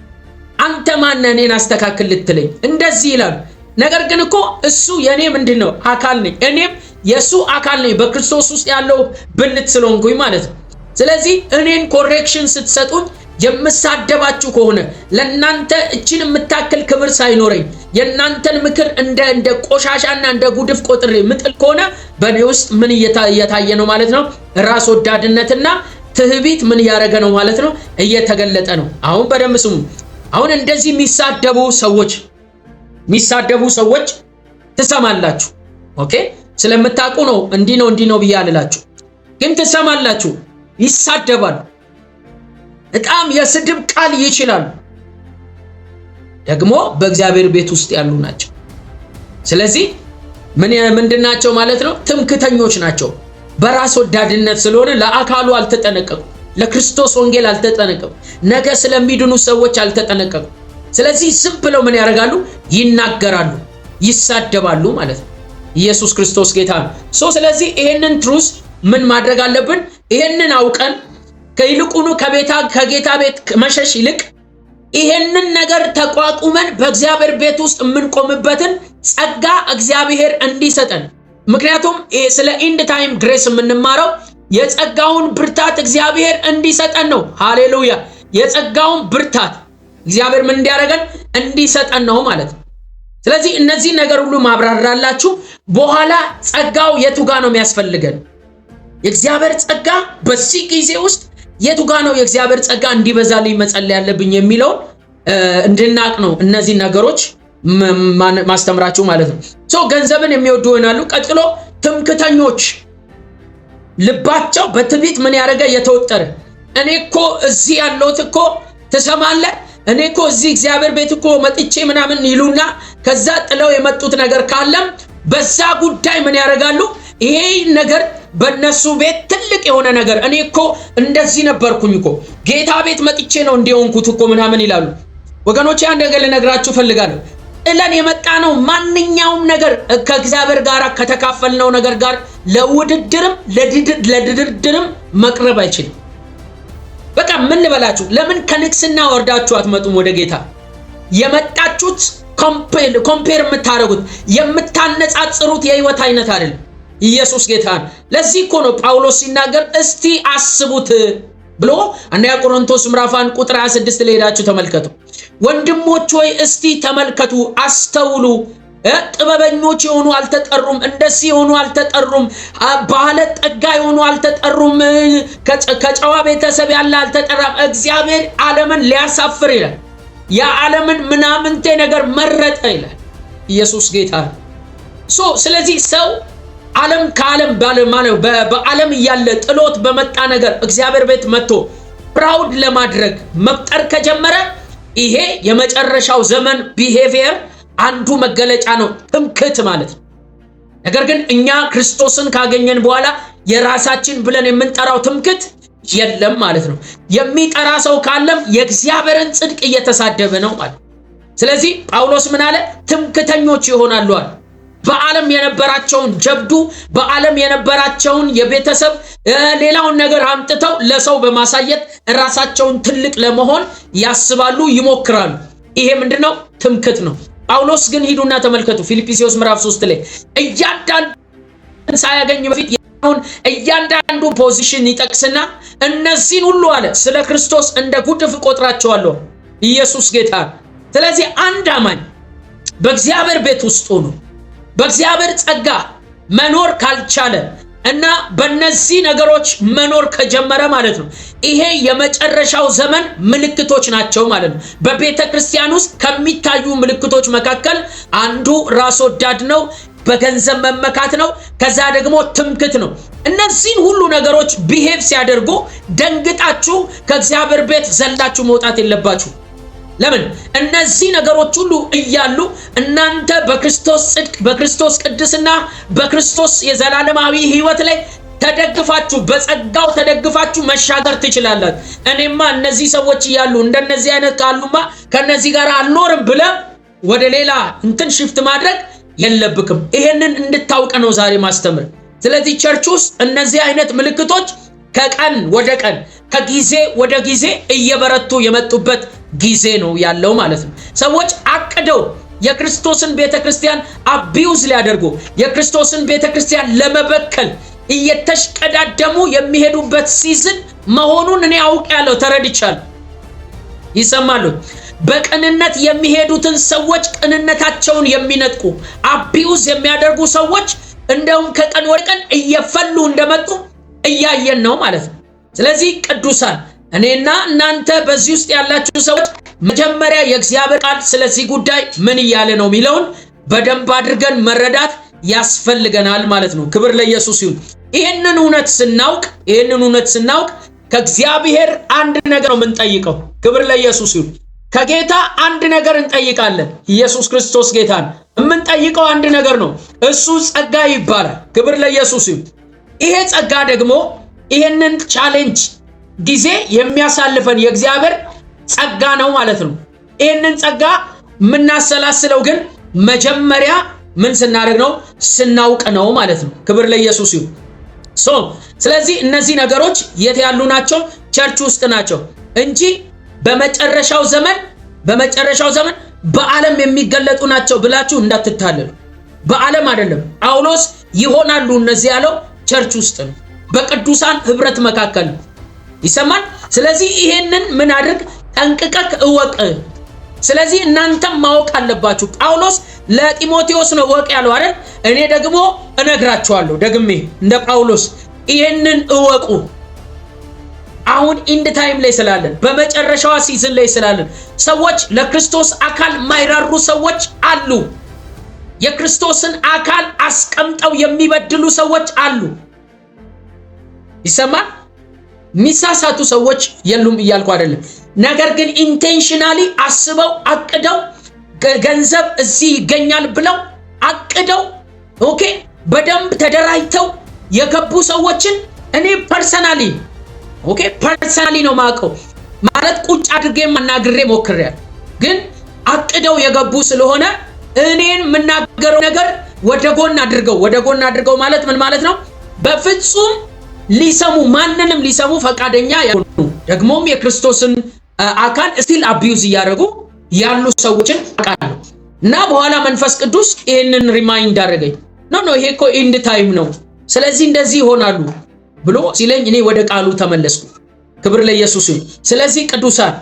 አንተ ማነህ እኔን አስተካክል ልትለኝ? እንደዚህ ይላሉ። ነገር ግን እኮ እሱ የእኔ ምንድን ነው? አካል ነኝ፣ እኔም የእሱ አካል ነኝ፣ በክርስቶስ ውስጥ ያለው ብልት ስለሆንኩኝ ማለት ነው። ስለዚህ እኔን correction ስትሰጡኝ የምሳደባችሁ ከሆነ፣ ለእናንተ እችን የምታክል ክብር ሳይኖረኝ የእናንተን ምክር እንደ ቆሻሻና እንደ ጉድፍ ቆጥሬ ምጥል ከሆነ በእኔ ውስጥ ምን እየታየ ነው ማለት ነው? ራስ ወዳድነትና ትዕቢት ምን እያደረገ ነው ማለት ነው? እየተገለጠ ነው። አሁን በደንብ ስሙ። አሁን እንደዚህ የሚሳደቡ ሰዎች ትሰማላችሁ። Okay፣ ስለምታውቁ ነው እንዲህ ነው እንዲህ ነው ብዬ አልላችሁ፣ ግን ትሰማላችሁ። ይሳደባሉ። በጣም የስድብ ቃል ይችላሉ። ደግሞ በእግዚአብሔር ቤት ውስጥ ያሉ ናቸው። ስለዚህ ምን ምንድን ናቸው ማለት ነው? ትምክተኞች ናቸው። በራስ ወዳድነት ስለሆነ ለአካሉ አልተጠነቀቁ፣ ለክርስቶስ ወንጌል አልተጠነቀቁ፣ ነገ ስለሚድኑ ሰዎች አልተጠነቀቁ። ስለዚህ ዝም ብለው ምን ያደርጋሉ? ይናገራሉ፣ ይሳደባሉ ማለት ነው። ኢየሱስ ክርስቶስ ጌታ ነው። So ስለዚህ ይሄንን truth ምን ማድረግ አለብን? ይሄንን አውቀን ከይልቁኑ ከቤታ ከጌታ ቤት መሸሽ ይልቅ ይሄንን ነገር ተቋቁመን በእግዚአብሔር ቤት ውስጥ የምንቆምበትን ጸጋ እግዚአብሔር እንዲሰጠን። ምክንያቱም ስለ end time grace የምንማረው የጸጋውን ብርታት እግዚአብሔር እንዲሰጠን ነው። ሃሌሉያ! የጸጋውን ብርታት እግዚአብሔር ምን እንዲያደርገን? እንዲሰጠን ነው ማለት ነው። ስለዚህ እነዚህ ነገር ሁሉ ማብራራላችሁ በኋላ ጸጋው የቱ ጋ ነው የሚያስፈልገን? የእግዚአብሔር ጸጋ በዚህ ጊዜ ውስጥ የቱ ጋ ነው የእግዚአብሔር ጸጋ እንዲበዛልኝ መጸለይ ያለብኝ የሚለውን እንድናቅ ነው እነዚህ ነገሮች ማስተምራችሁ ማለት ነው። So ገንዘብን የሚወዱ ይሆናሉ። ቀጥሎ ትምክተኞች፣ ልባቸው በትዕቢት ምን ያደረገ? የተወጠረ። እኔ እኮ እዚህ ያለሁት እኮ፣ ትሰማለህ፣ እኔ እኮ እዚህ እግዚአብሔር ቤት እኮ መጥቼ ምናምን ይሉና ከዛ ጥለው የመጡት ነገር ካለም በዛ ጉዳይ ምን ያደርጋሉ? ይሄ ነገር በእነሱ ቤት ትልቅ የሆነ ነገር፣ እኔ እኮ እንደዚህ ነበርኩኝ እኮ፣ ጌታ ቤት መጥቼ ነው እንዲህ የሆንኩት እኮ ምናምን ይላሉ። ወገኖቼ፣ አንድ ነገር ልነግራችሁ እፈልጋለሁ። ጥለን የመጣነው ማንኛውም ነገር ከእግዚአብሔር ጋር ከተካፈልነው ነገር ጋር ለውድድርም ለድርድርም መቅረብ አይችልም። በቃ ምን ልበላችሁ፣ ለምን ከንግስና ወርዳችሁ አትመጡም ወደ ጌታ? የመጣችሁት compare የምታደርጉት፣ የምታነጻጽሩት የህይወት አይነት አይደለም። ኢየሱስ ጌታ ነው። ለዚህ እኮ ነው ጳውሎስ ሲናገር እስቲ አስቡት ብሎ፣ አንደኛ ቆሮንቶስ ምዕራፍ 1 ቁጥር 26 ላይ ሄዳችሁ ተመልከቱ። ወንድሞች ሆይ፣ እስቲ ተመልከቱ፣ አስተውሉ። ጥበበኞች የሆኑ አልተጠሩም፣ እንደዚህ የሆኑ አልተጠሩም፣ ባለ ጠጋ የሆኑ አልተጠሩም፣ ከጨዋ ቤተሰብ ያለ አልተጠራም። እግዚአብሔር ዓለምን ሊያሳፍር ይላል፣ የዓለምን ምናምንቴ ነገር መረጠ ይላል። ኢየሱስ ጌታ። So ስለዚህ ሰው ዓለም ከዓለም በዓለም እያለ ጥሎት በመጣ ነገር እግዚአብሔር ቤት መጥቶ proud ለማድረግ መፍጠር ከጀመረ ይሄ የመጨረሻው ዘመን behavior አንዱ መገለጫ ነው፣ ትምክህት ማለት ነው። ነገር ግን እኛ ክርስቶስን ካገኘን በኋላ የራሳችን ብለን የምንጠራው ትምክህት የለም ማለት ነው። የሚጠራ ሰው ካለም የእግዚአብሔርን ጽድቅ እየተሳደበ ነው ማለት። ስለዚህ ጳውሎስ ምን አለ? ትምክተኞች ይሆናሉ አለ። በዓለም የነበራቸውን ጀብዱ፣ በዓለም የነበራቸውን የቤተሰብ ሌላውን ነገር አምጥተው ለሰው በማሳየት ራሳቸውን ትልቅ ለመሆን ያስባሉ፣ ይሞክራሉ። ይሄ ምንድነው? ትምክት ነው። ጳውሎስ ግን ሂዱና ተመልከቱ፣ ፊልጵስዩስ ምዕራፍ 3 ላይ እያንዳንዱ ሳያገኝ በፊት እያንዳንዱ position ይጠቅስና እነዚህን ሁሉ አለ ስለ ክርስቶስ እንደ ጉድፍ እቆጥራቸዋለሁ። ኢየሱስ ጌታ። ስለዚህ አንድ አማኝ በእግዚአብሔር ቤት ውስጥ ሆኖ በእግዚአብሔር ጸጋ መኖር ካልቻለ እና በእነዚህ ነገሮች መኖር ከጀመረ ማለት ነው፣ ይሄ የመጨረሻው ዘመን ምልክቶች ናቸው ማለት ነው። በቤተ ክርስቲያን ውስጥ ከሚታዩ ምልክቶች መካከል አንዱ ራስ ወዳድ ነው፣ በገንዘብ መመካት ነው፣ ከዛ ደግሞ ትምክት ነው። እነዚህን ሁሉ ነገሮች behave ሲያደርጉ ደንግጣችሁ ከእግዚአብሔር ቤት ዘላችሁ መውጣት የለባችሁ። ለምን? እነዚህ ነገሮች ሁሉ እያሉ እናንተ በክርስቶስ ጽድቅ፣ በክርስቶስ ቅድስና፣ በክርስቶስ የዘላለማዊ ሕይወት ላይ ተደግፋችሁ፣ በጸጋው ተደግፋችሁ መሻገር ትችላላችሁ። እኔማ እነዚህ ሰዎች እያሉ፣ እንደነዚህ አይነት ካሉማ ከነዚህ ጋር አልኖርም ብለህ ወደ ሌላ እንትን shift ማድረግ የለብክም። ይሄንን እንድታውቅ ነው ዛሬ ማስተምር። ስለዚህ church ውስጥ እነዚህ አይነት ምልክቶች ከቀን ወደ ቀን፣ ከጊዜ ወደ ጊዜ እየበረቱ የመጡበት ጊዜ ነው ያለው ማለት ነው። ሰዎች አቅደው የክርስቶስን ቤተ ክርስቲያን abuse ሊያደርጉ፣ የክርስቶስን ቤተ ክርስቲያን ለመበከል እየተሽቀዳደሙ የሚሄዱበት season መሆኑን እኔ አውቄያለሁ፣ ተረድቻለሁ። ይሰማሉ። በቅንነት የሚሄዱትን ሰዎች ቅንነታቸውን የሚነጥቁ፣ abuse የሚያደርጉ ሰዎች እንደውም ከቀን ወደ ቀን እየፈሉ እንደመጡ እያየን ነው ማለት ነው። ስለዚህ ቅዱሳን፣ እኔና እናንተ በዚህ ውስጥ ያላችሁ ሰዎች መጀመሪያ የእግዚአብሔር ቃል ስለዚህ ጉዳይ ምን እያለ ነው የሚለውን በደንብ አድርገን መረዳት ያስፈልገናል ማለት ነው። ክብር ለኢየሱስ ይሁን። ይህንን እውነት ስናውቅ ከእግዚአብሔር አንድ ነገር ነው የምንጠይቀው። ክብር ለኢየሱስ ይሁን። ከጌታ አንድ ነገር እንጠይቃለን። ኢየሱስ ክርስቶስ ጌታ ነው። የምንጠይቀው አንድ ነገር ነው። እሱ ጸጋ ይባላል። ክብር ለኢየሱስ ይሁን። ይሄ ጸጋ ደግሞ ይሄንን challenge ጊዜ የሚያሳልፈን የእግዚአብሔር ጸጋ ነው ማለት ነው። ይሄንን ጸጋ የምናሰላስለው ግን መጀመሪያ ምን ስናደርግ ነው? ስናውቅ ነው ማለት ነው። ክብር ለኢየሱስ ይሁን። So ስለዚህ እነዚህ ነገሮች የት ያሉ ናቸው? Church ውስጥ ናቸው እንጂ በመጨረሻው ዘመን በዓለም የሚገለጡ ናቸው ብላችሁ እንዳትታለሉ። በዓለም አይደለም። ጳውሎስ ይሆናሉ እነዚህ ያለው church ውስጥ ነው፣ በቅዱሳን ህብረት መካከል ነው። ይሰማል። ስለዚህ ይሄንን ምን አድርግ? ጠንቅቀህ እወቅ። ስለዚህ እናንተም ማወቅ አለባችሁ። ጳውሎስ ለጢሞቴዎስ ነው እወቅ ያለው አይደል? እኔ ደግሞ እነግራችኋለሁ ደግሜ እንደ ጳውሎስ፣ ይሄንን እወቁ። አሁን end time ላይ ስላለን፣ በመጨረሻዋ season ላይ ስላለን ሰዎች ለክርስቶስ አካል ማይራሩ ሰዎች አሉ። የክርስቶስን አካል አስቀምጠው የሚበድሉ ሰዎች አሉ። ይሰማል። የሚሳሳቱ ሰዎች የሉም እያልኩ አይደለም። ነገር ግን intentionally አስበው አቅደው ገንዘብ እዚህ ይገኛል ብለው አቅደው፣ okay፣ በደንብ ተደራጅተው የገቡ ሰዎችን እኔ personally፣ okay፣ personally ነው የማውቀው። ማለት ቁጭ አድርጌ አናግሬ ሞክሬያለሁ። ግን አቅደው የገቡ ስለሆነ እኔን የምናገረው ነገር ወደ ጎን አድርገው ማለት ምን ማለት ነው? በፍጹም ሊሰሙ፣ ማንንም ሊሰሙ ፈቃደኛ ያልሆኑ፣ ደግሞም የክርስቶስን አካል still abuse እያደረጉ ያሉ ሰዎችን አውቃለሁ። እና በኋላ መንፈስ ቅዱስ ይህንን remind አደረገኝ። No, no፣ ይሄ እኮ end time ነው፣ ስለዚህ እንደዚህ ይሆናሉ ብሎ ሲለኝ እኔ ወደ ቃሉ ተመለስኩ። ክብር ለኢየሱስ ይሁን። ስለዚህ ቅዱሳን፣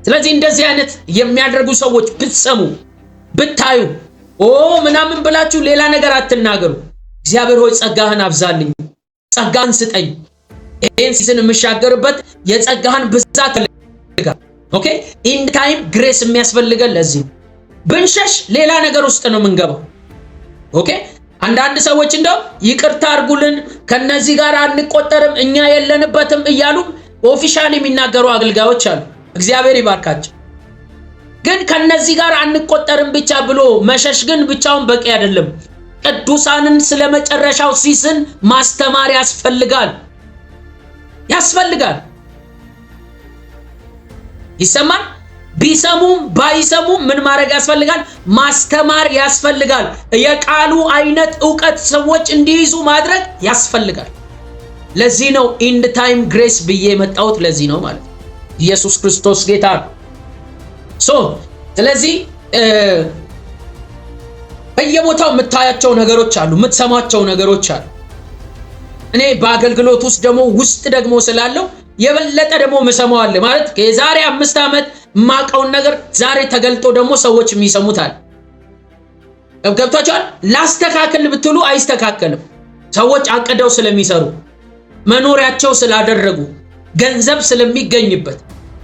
ስለዚህ እንደዚህ አይነት የሚያደርጉ ሰዎች ብትሰሙ፣ ብታዩ፣ ኦ ምናምን ብላችሁ ሌላ ነገር አትናገሩ። እግዚአብሔር ሆይ ጸጋህን አብዛልኝ፣ ጸጋህን ስጠኝ፣ ይህን season የምሻገርበት የጸጋህን ብዛት። Okay፣ end time grace የሚያስፈልገን ለዚህ ነው። ብንሸሽ ሌላ ነገር ውስጥ ነው የምንገባው። Okay፣ አንዳንድ ሰዎች እንደው ይቅርታ አድርጉልን፣ ከነዚህ ጋር አንቆጠርም፣ እኛ የለንበትም እያሉ officially የሚናገሩ አገልጋዮች አሉ። እግዚአብሔር ይባርካቸው። ግን ከነዚህ ጋር አንቆጠርም ብቻ ብሎ መሸሽ ግን ብቻውን በቂ አይደለም። ቅዱሳንን ስለ መጨረሻው season ማስተማር ያስፈልጋል፣ ያስፈልጋል። ይሰማል። ቢሰሙም ባይሰሙም ምን ማድረግ ያስፈልጋል? ማስተማር ያስፈልጋል። የቃሉ አይነት እውቀት ሰዎች እንዲይዙ ማድረግ ያስፈልጋል። ለዚህ ነው end time grace ብዬ የመጣሁት፣ ለዚህ ነው ማለት ነው። ኢየሱስ ክርስቶስ ጌታ ነው። So ስለዚህ በየቦታው የምታያቸው ነገሮች አሉ፣ የምትሰማቸው ነገሮች አሉ። እኔ በአገልግሎት ውስጥ ደግሞ ስላለው የበለጠ ደግሞ ምሰማው አለ። ማለት የዛሬ 5 ዓመት የማውቀውን ነገር ዛሬ ተገልጦ ደግሞ ሰዎች የሚሰሙት አለ። ገብቷቸዋል። ላስተካክል ብትሉ አይስተካከልም። ሰዎች አቅደው ስለሚሰሩ፣ መኖሪያቸው ስላደረጉ፣ ገንዘብ ስለሚገኝበት፣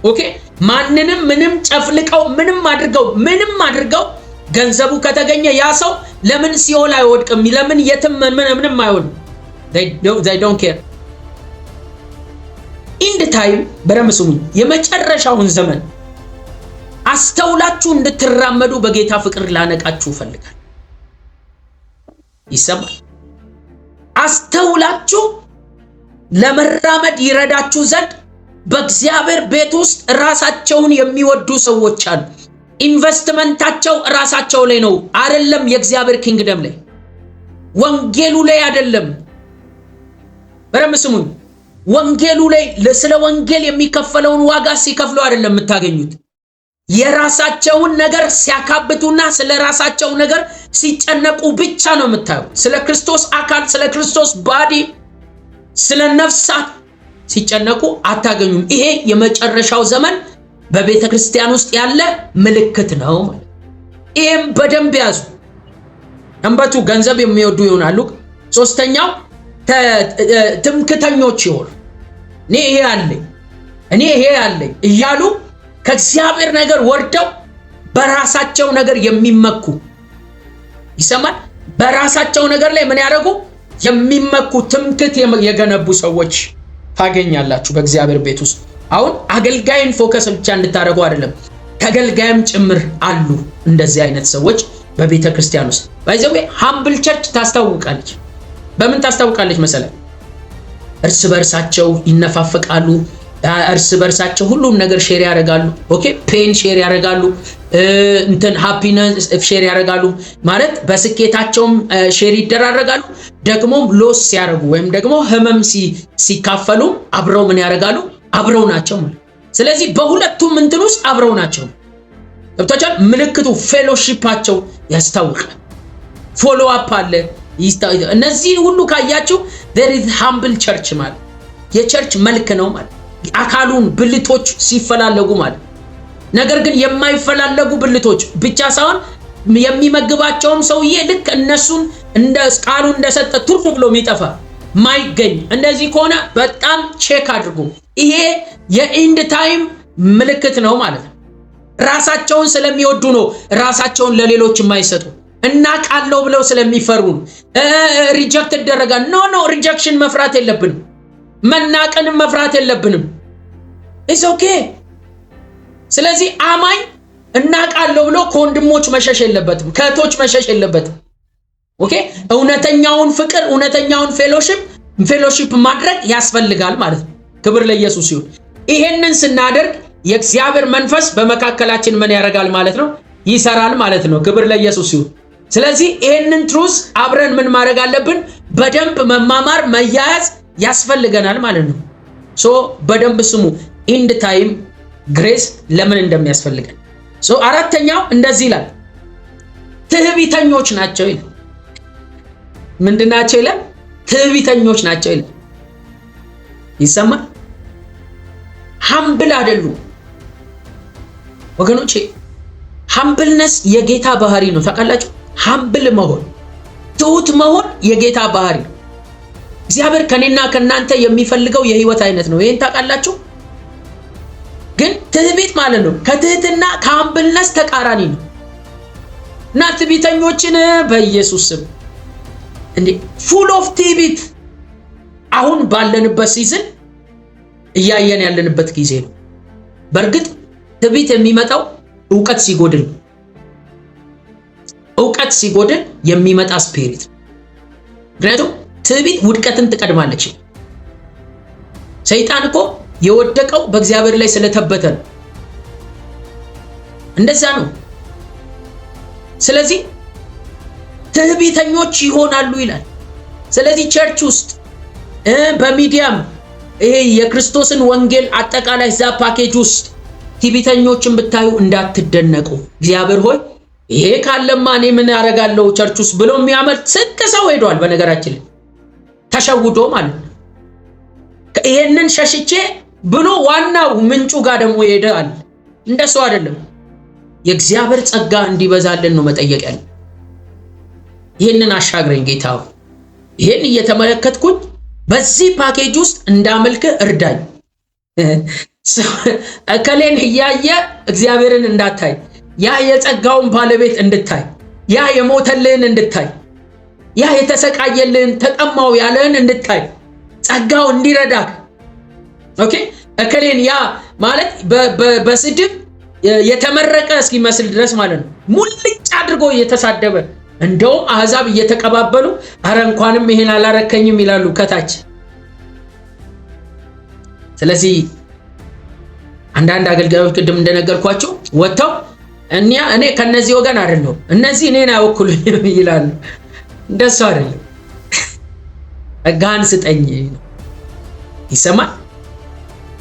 okay፣ ማንንም ምንም ጨፍልቀው፣ ምንም አድርገው፣ ምንም አድርገው ገንዘቡ ከተገኘ ያ ሰው ለምን ሲኦል አይወድቅም? ለምን የትም ምንም አይሆንም? They don't care። End time በደንብ ስሙኝ። የመጨረሻውን ዘመን አስተውላችሁ እንድትራመዱ በጌታ ፍቅር ላነቃችሁ እፈልጋለሁ። ይሰማል። አስተውላችሁ ለመራመድ ይረዳችሁ ዘንድ በእግዚአብሔር ቤት ውስጥ ራሳቸውን የሚወዱ ሰዎች አሉ። ኢንቨስትመንታቸው ራሳቸው ላይ ነው፣ አይደለም የእግዚአብሔር kingdom ላይ፣ ወንጌሉ ላይ አይደለም። በደንብ ስሙኝ። ወንጌሉ ላይ፣ ስለ ወንጌል የሚከፈለውን ዋጋ ሲከፍሉ አይደለም የምታገኙት። የራሳቸውን ነገር ሲያካብቱና ስለ ራሳቸው ነገር ሲጨነቁ ብቻ ነው የምታዩት። ስለ ክርስቶስ አካል፣ ስለ ክርስቶስ body፣ ስለ ነፍሳት ሲጨነቁ አታገኙም። ይሄ የመጨረሻው ዘመን በቤተ ክርስቲያን ውስጥ ያለ ምልክት ነው ማለት። ይሄም በደንብ ያዙ። Number two ገንዘብ የሚወዱ ይሆናሉ። ሶስተኛው ትምክተኞች ይሆኑ። እኔ ይሄ አለኝ፣ እኔ ይሄ አለኝ እያሉ ከእግዚአብሔር ነገር ወርደው በራሳቸው ነገር የሚመኩ፣ ይሰማል። በራሳቸው ነገር ላይ ምን ያደረጉ፣ የሚመኩ፣ ትምክት የገነቡ ሰዎች ታገኛላችሁ በእግዚአብሔር ቤት ውስጥ። አሁን አገልጋይን focus ብቻ እንድታደርጉ አይደለም፣ ተገልጋይም ጭምር አሉ እንደዚህ አይነት ሰዎች በቤተ ክርስቲያን ውስጥ። By the way፣ humble church ታስታውቃለች። በምን ታስታውቃለች መሰለ? እርስ በእርሳቸው ይነፋፈቃሉ። እርስ በእርሳቸው ሁሉም ነገር share ያደርጋሉ። Okay፣ pain share ያደርጋሉ። እንትን happiness share ያደርጋሉ። ማለት በስኬታቸውም share ይደራረጋሉ። ደግሞም loss ሲያደርጉ ወይም ደግሞ ህመም ሲካፈሉ አብረው ምን ያደርጋሉ? አብረው ናቸው ማለት። ስለዚህ በሁለቱም እንትን ውስጥ አብረው ናቸው። ገብቷቸዋል። ምልክቱ fellowship ኣቸው ያስታውቃል። Follow up አለ። እነዚህን ሁሉ ካያችሁ there is humble church ማለት የ church መልክ ነው ማለት፣ አካሉን ብልቶች ሲፈላለጉ ማለት። ነገር ግን የማይፈላለጉ ብልቶች ብቻ ሳይሆን የሚመግባቸውም ሰውዬ ልክ እነሱን እንደ ቃሉ እንደሰጠ ቱር ብሎ የሚጠፋ፣ ማይገኝ እንደዚህ ከሆነ በጣም check አድርጉ። ይሄ የ end time ምልክት ነው ማለት ነው። ራሳቸውን ስለሚወዱ ነው ራሳቸውን ለሌሎች የማይሰጡ። እናቃለው ብለው ስለሚፈሩ reject ይደረጋል። No, no, rejection መፍራት የለብንም። መናቅንም መፍራት የለብንም። It's okay። ስለዚህ አማኝ እናቃለሁ ብሎ ከወንድሞች መሸሽ የለበትም፣ ከእህቶች መሸሽ የለበትም። Okay፣ እውነተኛውን ፍቅር፣ እውነተኛውን fellowship ማድረግ ያስፈልጋል ማለት ነው። ክብር ለኢየሱስ ይሁን። ይሄንን ስናደርግ የእግዚአብሔር መንፈስ በመካከላችን ምን ያደርጋል ማለት ነው? ይሰራል ማለት ነው። ክብር ለኢየሱስ ይሁን። ስለዚህ ይሄንን truth አብረን ምን ማድረግ አለብን? በደንብ መማማር፣ መያያዝ ያስፈልገናል ማለት ነው። So በደንብ ስሙ። End time grace ለምን እንደሚያስፈልገን። So አራተኛው እንደዚህ ይላል፣ ትዕቢተኞች ናቸው ይላል። ምንድን ናቸው ይላል? ትዕቢተኞች ናቸው ይላል። ይሰማል። Humble አይደሉም ወገኖቼ። Humbleness የጌታ ባህሪ ነው። ታውቃላችሁ? Humble መሆን፣ ትሁት መሆን የጌታ ባህሪ ነው። እግዚአብሔር ከኔና ከእናንተ የሚፈልገው የህይወት አይነት ነው። ይህን ታውቃላችሁ? ግን ትዕቢት ማለት ነው ከትህትና፣ ከ humbleness ተቃራኒ ነው። እና ትዕቢተኞችን በኢየሱስ ስም፣ እንዴ፣ full of ትዕቢት አሁን ባለንበት season እያየን ያለንበት ጊዜ ነው። በእርግጥ ትዕቢት የሚመጣው እውቀት ሲጎድል፣ እውቀት ሲጎድል የሚመጣ spirit። ምክንያቱም ትዕቢት ውድቀትን ትቀድማለች። ሰይጣን እኮ የወደቀው በእግዚአብሔር ላይ ስለታበየ ነው። እንደዛ ነው። ስለዚህ ትዕቢተኞች ይሆናሉ ይላል። ስለዚህ church ውስጥ፣ በሚዲያም፣ ይሄ የክርስቶስን ወንጌል አጠቃላይ እዛ ፓኬጅ ውስጥ ትዕቢተኞችን ብታዩ እንዳትደነቁ። እግዚአብሔር ሆይ፣ ይሄ ካለማ እኔ ምን ያደርጋለሁ church ውስጥ ብሎ የሚያመልጥ ስንት ሰው ሄዷል። በነገራችን ላይ ተሸውዶ ማለት ነው። ይሄንን ሸሽቼ ብሎ ዋናው ምንጩ ጋር ደግሞ ይሄዳል። እንደሱ አይደለም። የእግዚአብሔር ጸጋ እንዲበዛልን ነው መጠየቅ ያለ። ይህንን አሻግረኝ ጌታ፣ ይህን እየተመለከትኩኝ በዚህ ፓኬጅ ውስጥ እንዳመልክህ እርዳኝ። እከሌን እያየ እግዚአብሔርን እንዳታይ፣ ያ የጸጋውን ባለቤት እንድታይ፣ ያ የሞተልህን እንድታይ፣ ያ የተሰቃየልህን፣ ተጠማው ያለህን እንድታይ፣ ጸጋው እንዲረዳህ። Okay፣ እከሌን ያ ማለት በስድብ የተመረቀ እስኪመስል ድረስ ማለት ነው። ሙልጭ አድርጎ እየተሳደበ፣ እንደውም አሕዛብ እየተቀባበሉ አረ እንኳንም ይሄን አላረከኝም ይላሉ ከታች። ስለዚህ አንዳንድ አገልጋዮች ቅድም እንደነገርኳቸው ወጥተው እኛ እኔ ከነዚህ ወገን አይደለሁም፣ እነዚህ እኔን አይወክሉኝም ይላሉ። እንደሱ አይደለም። ጸጋን ስጠኝ ይሰማል።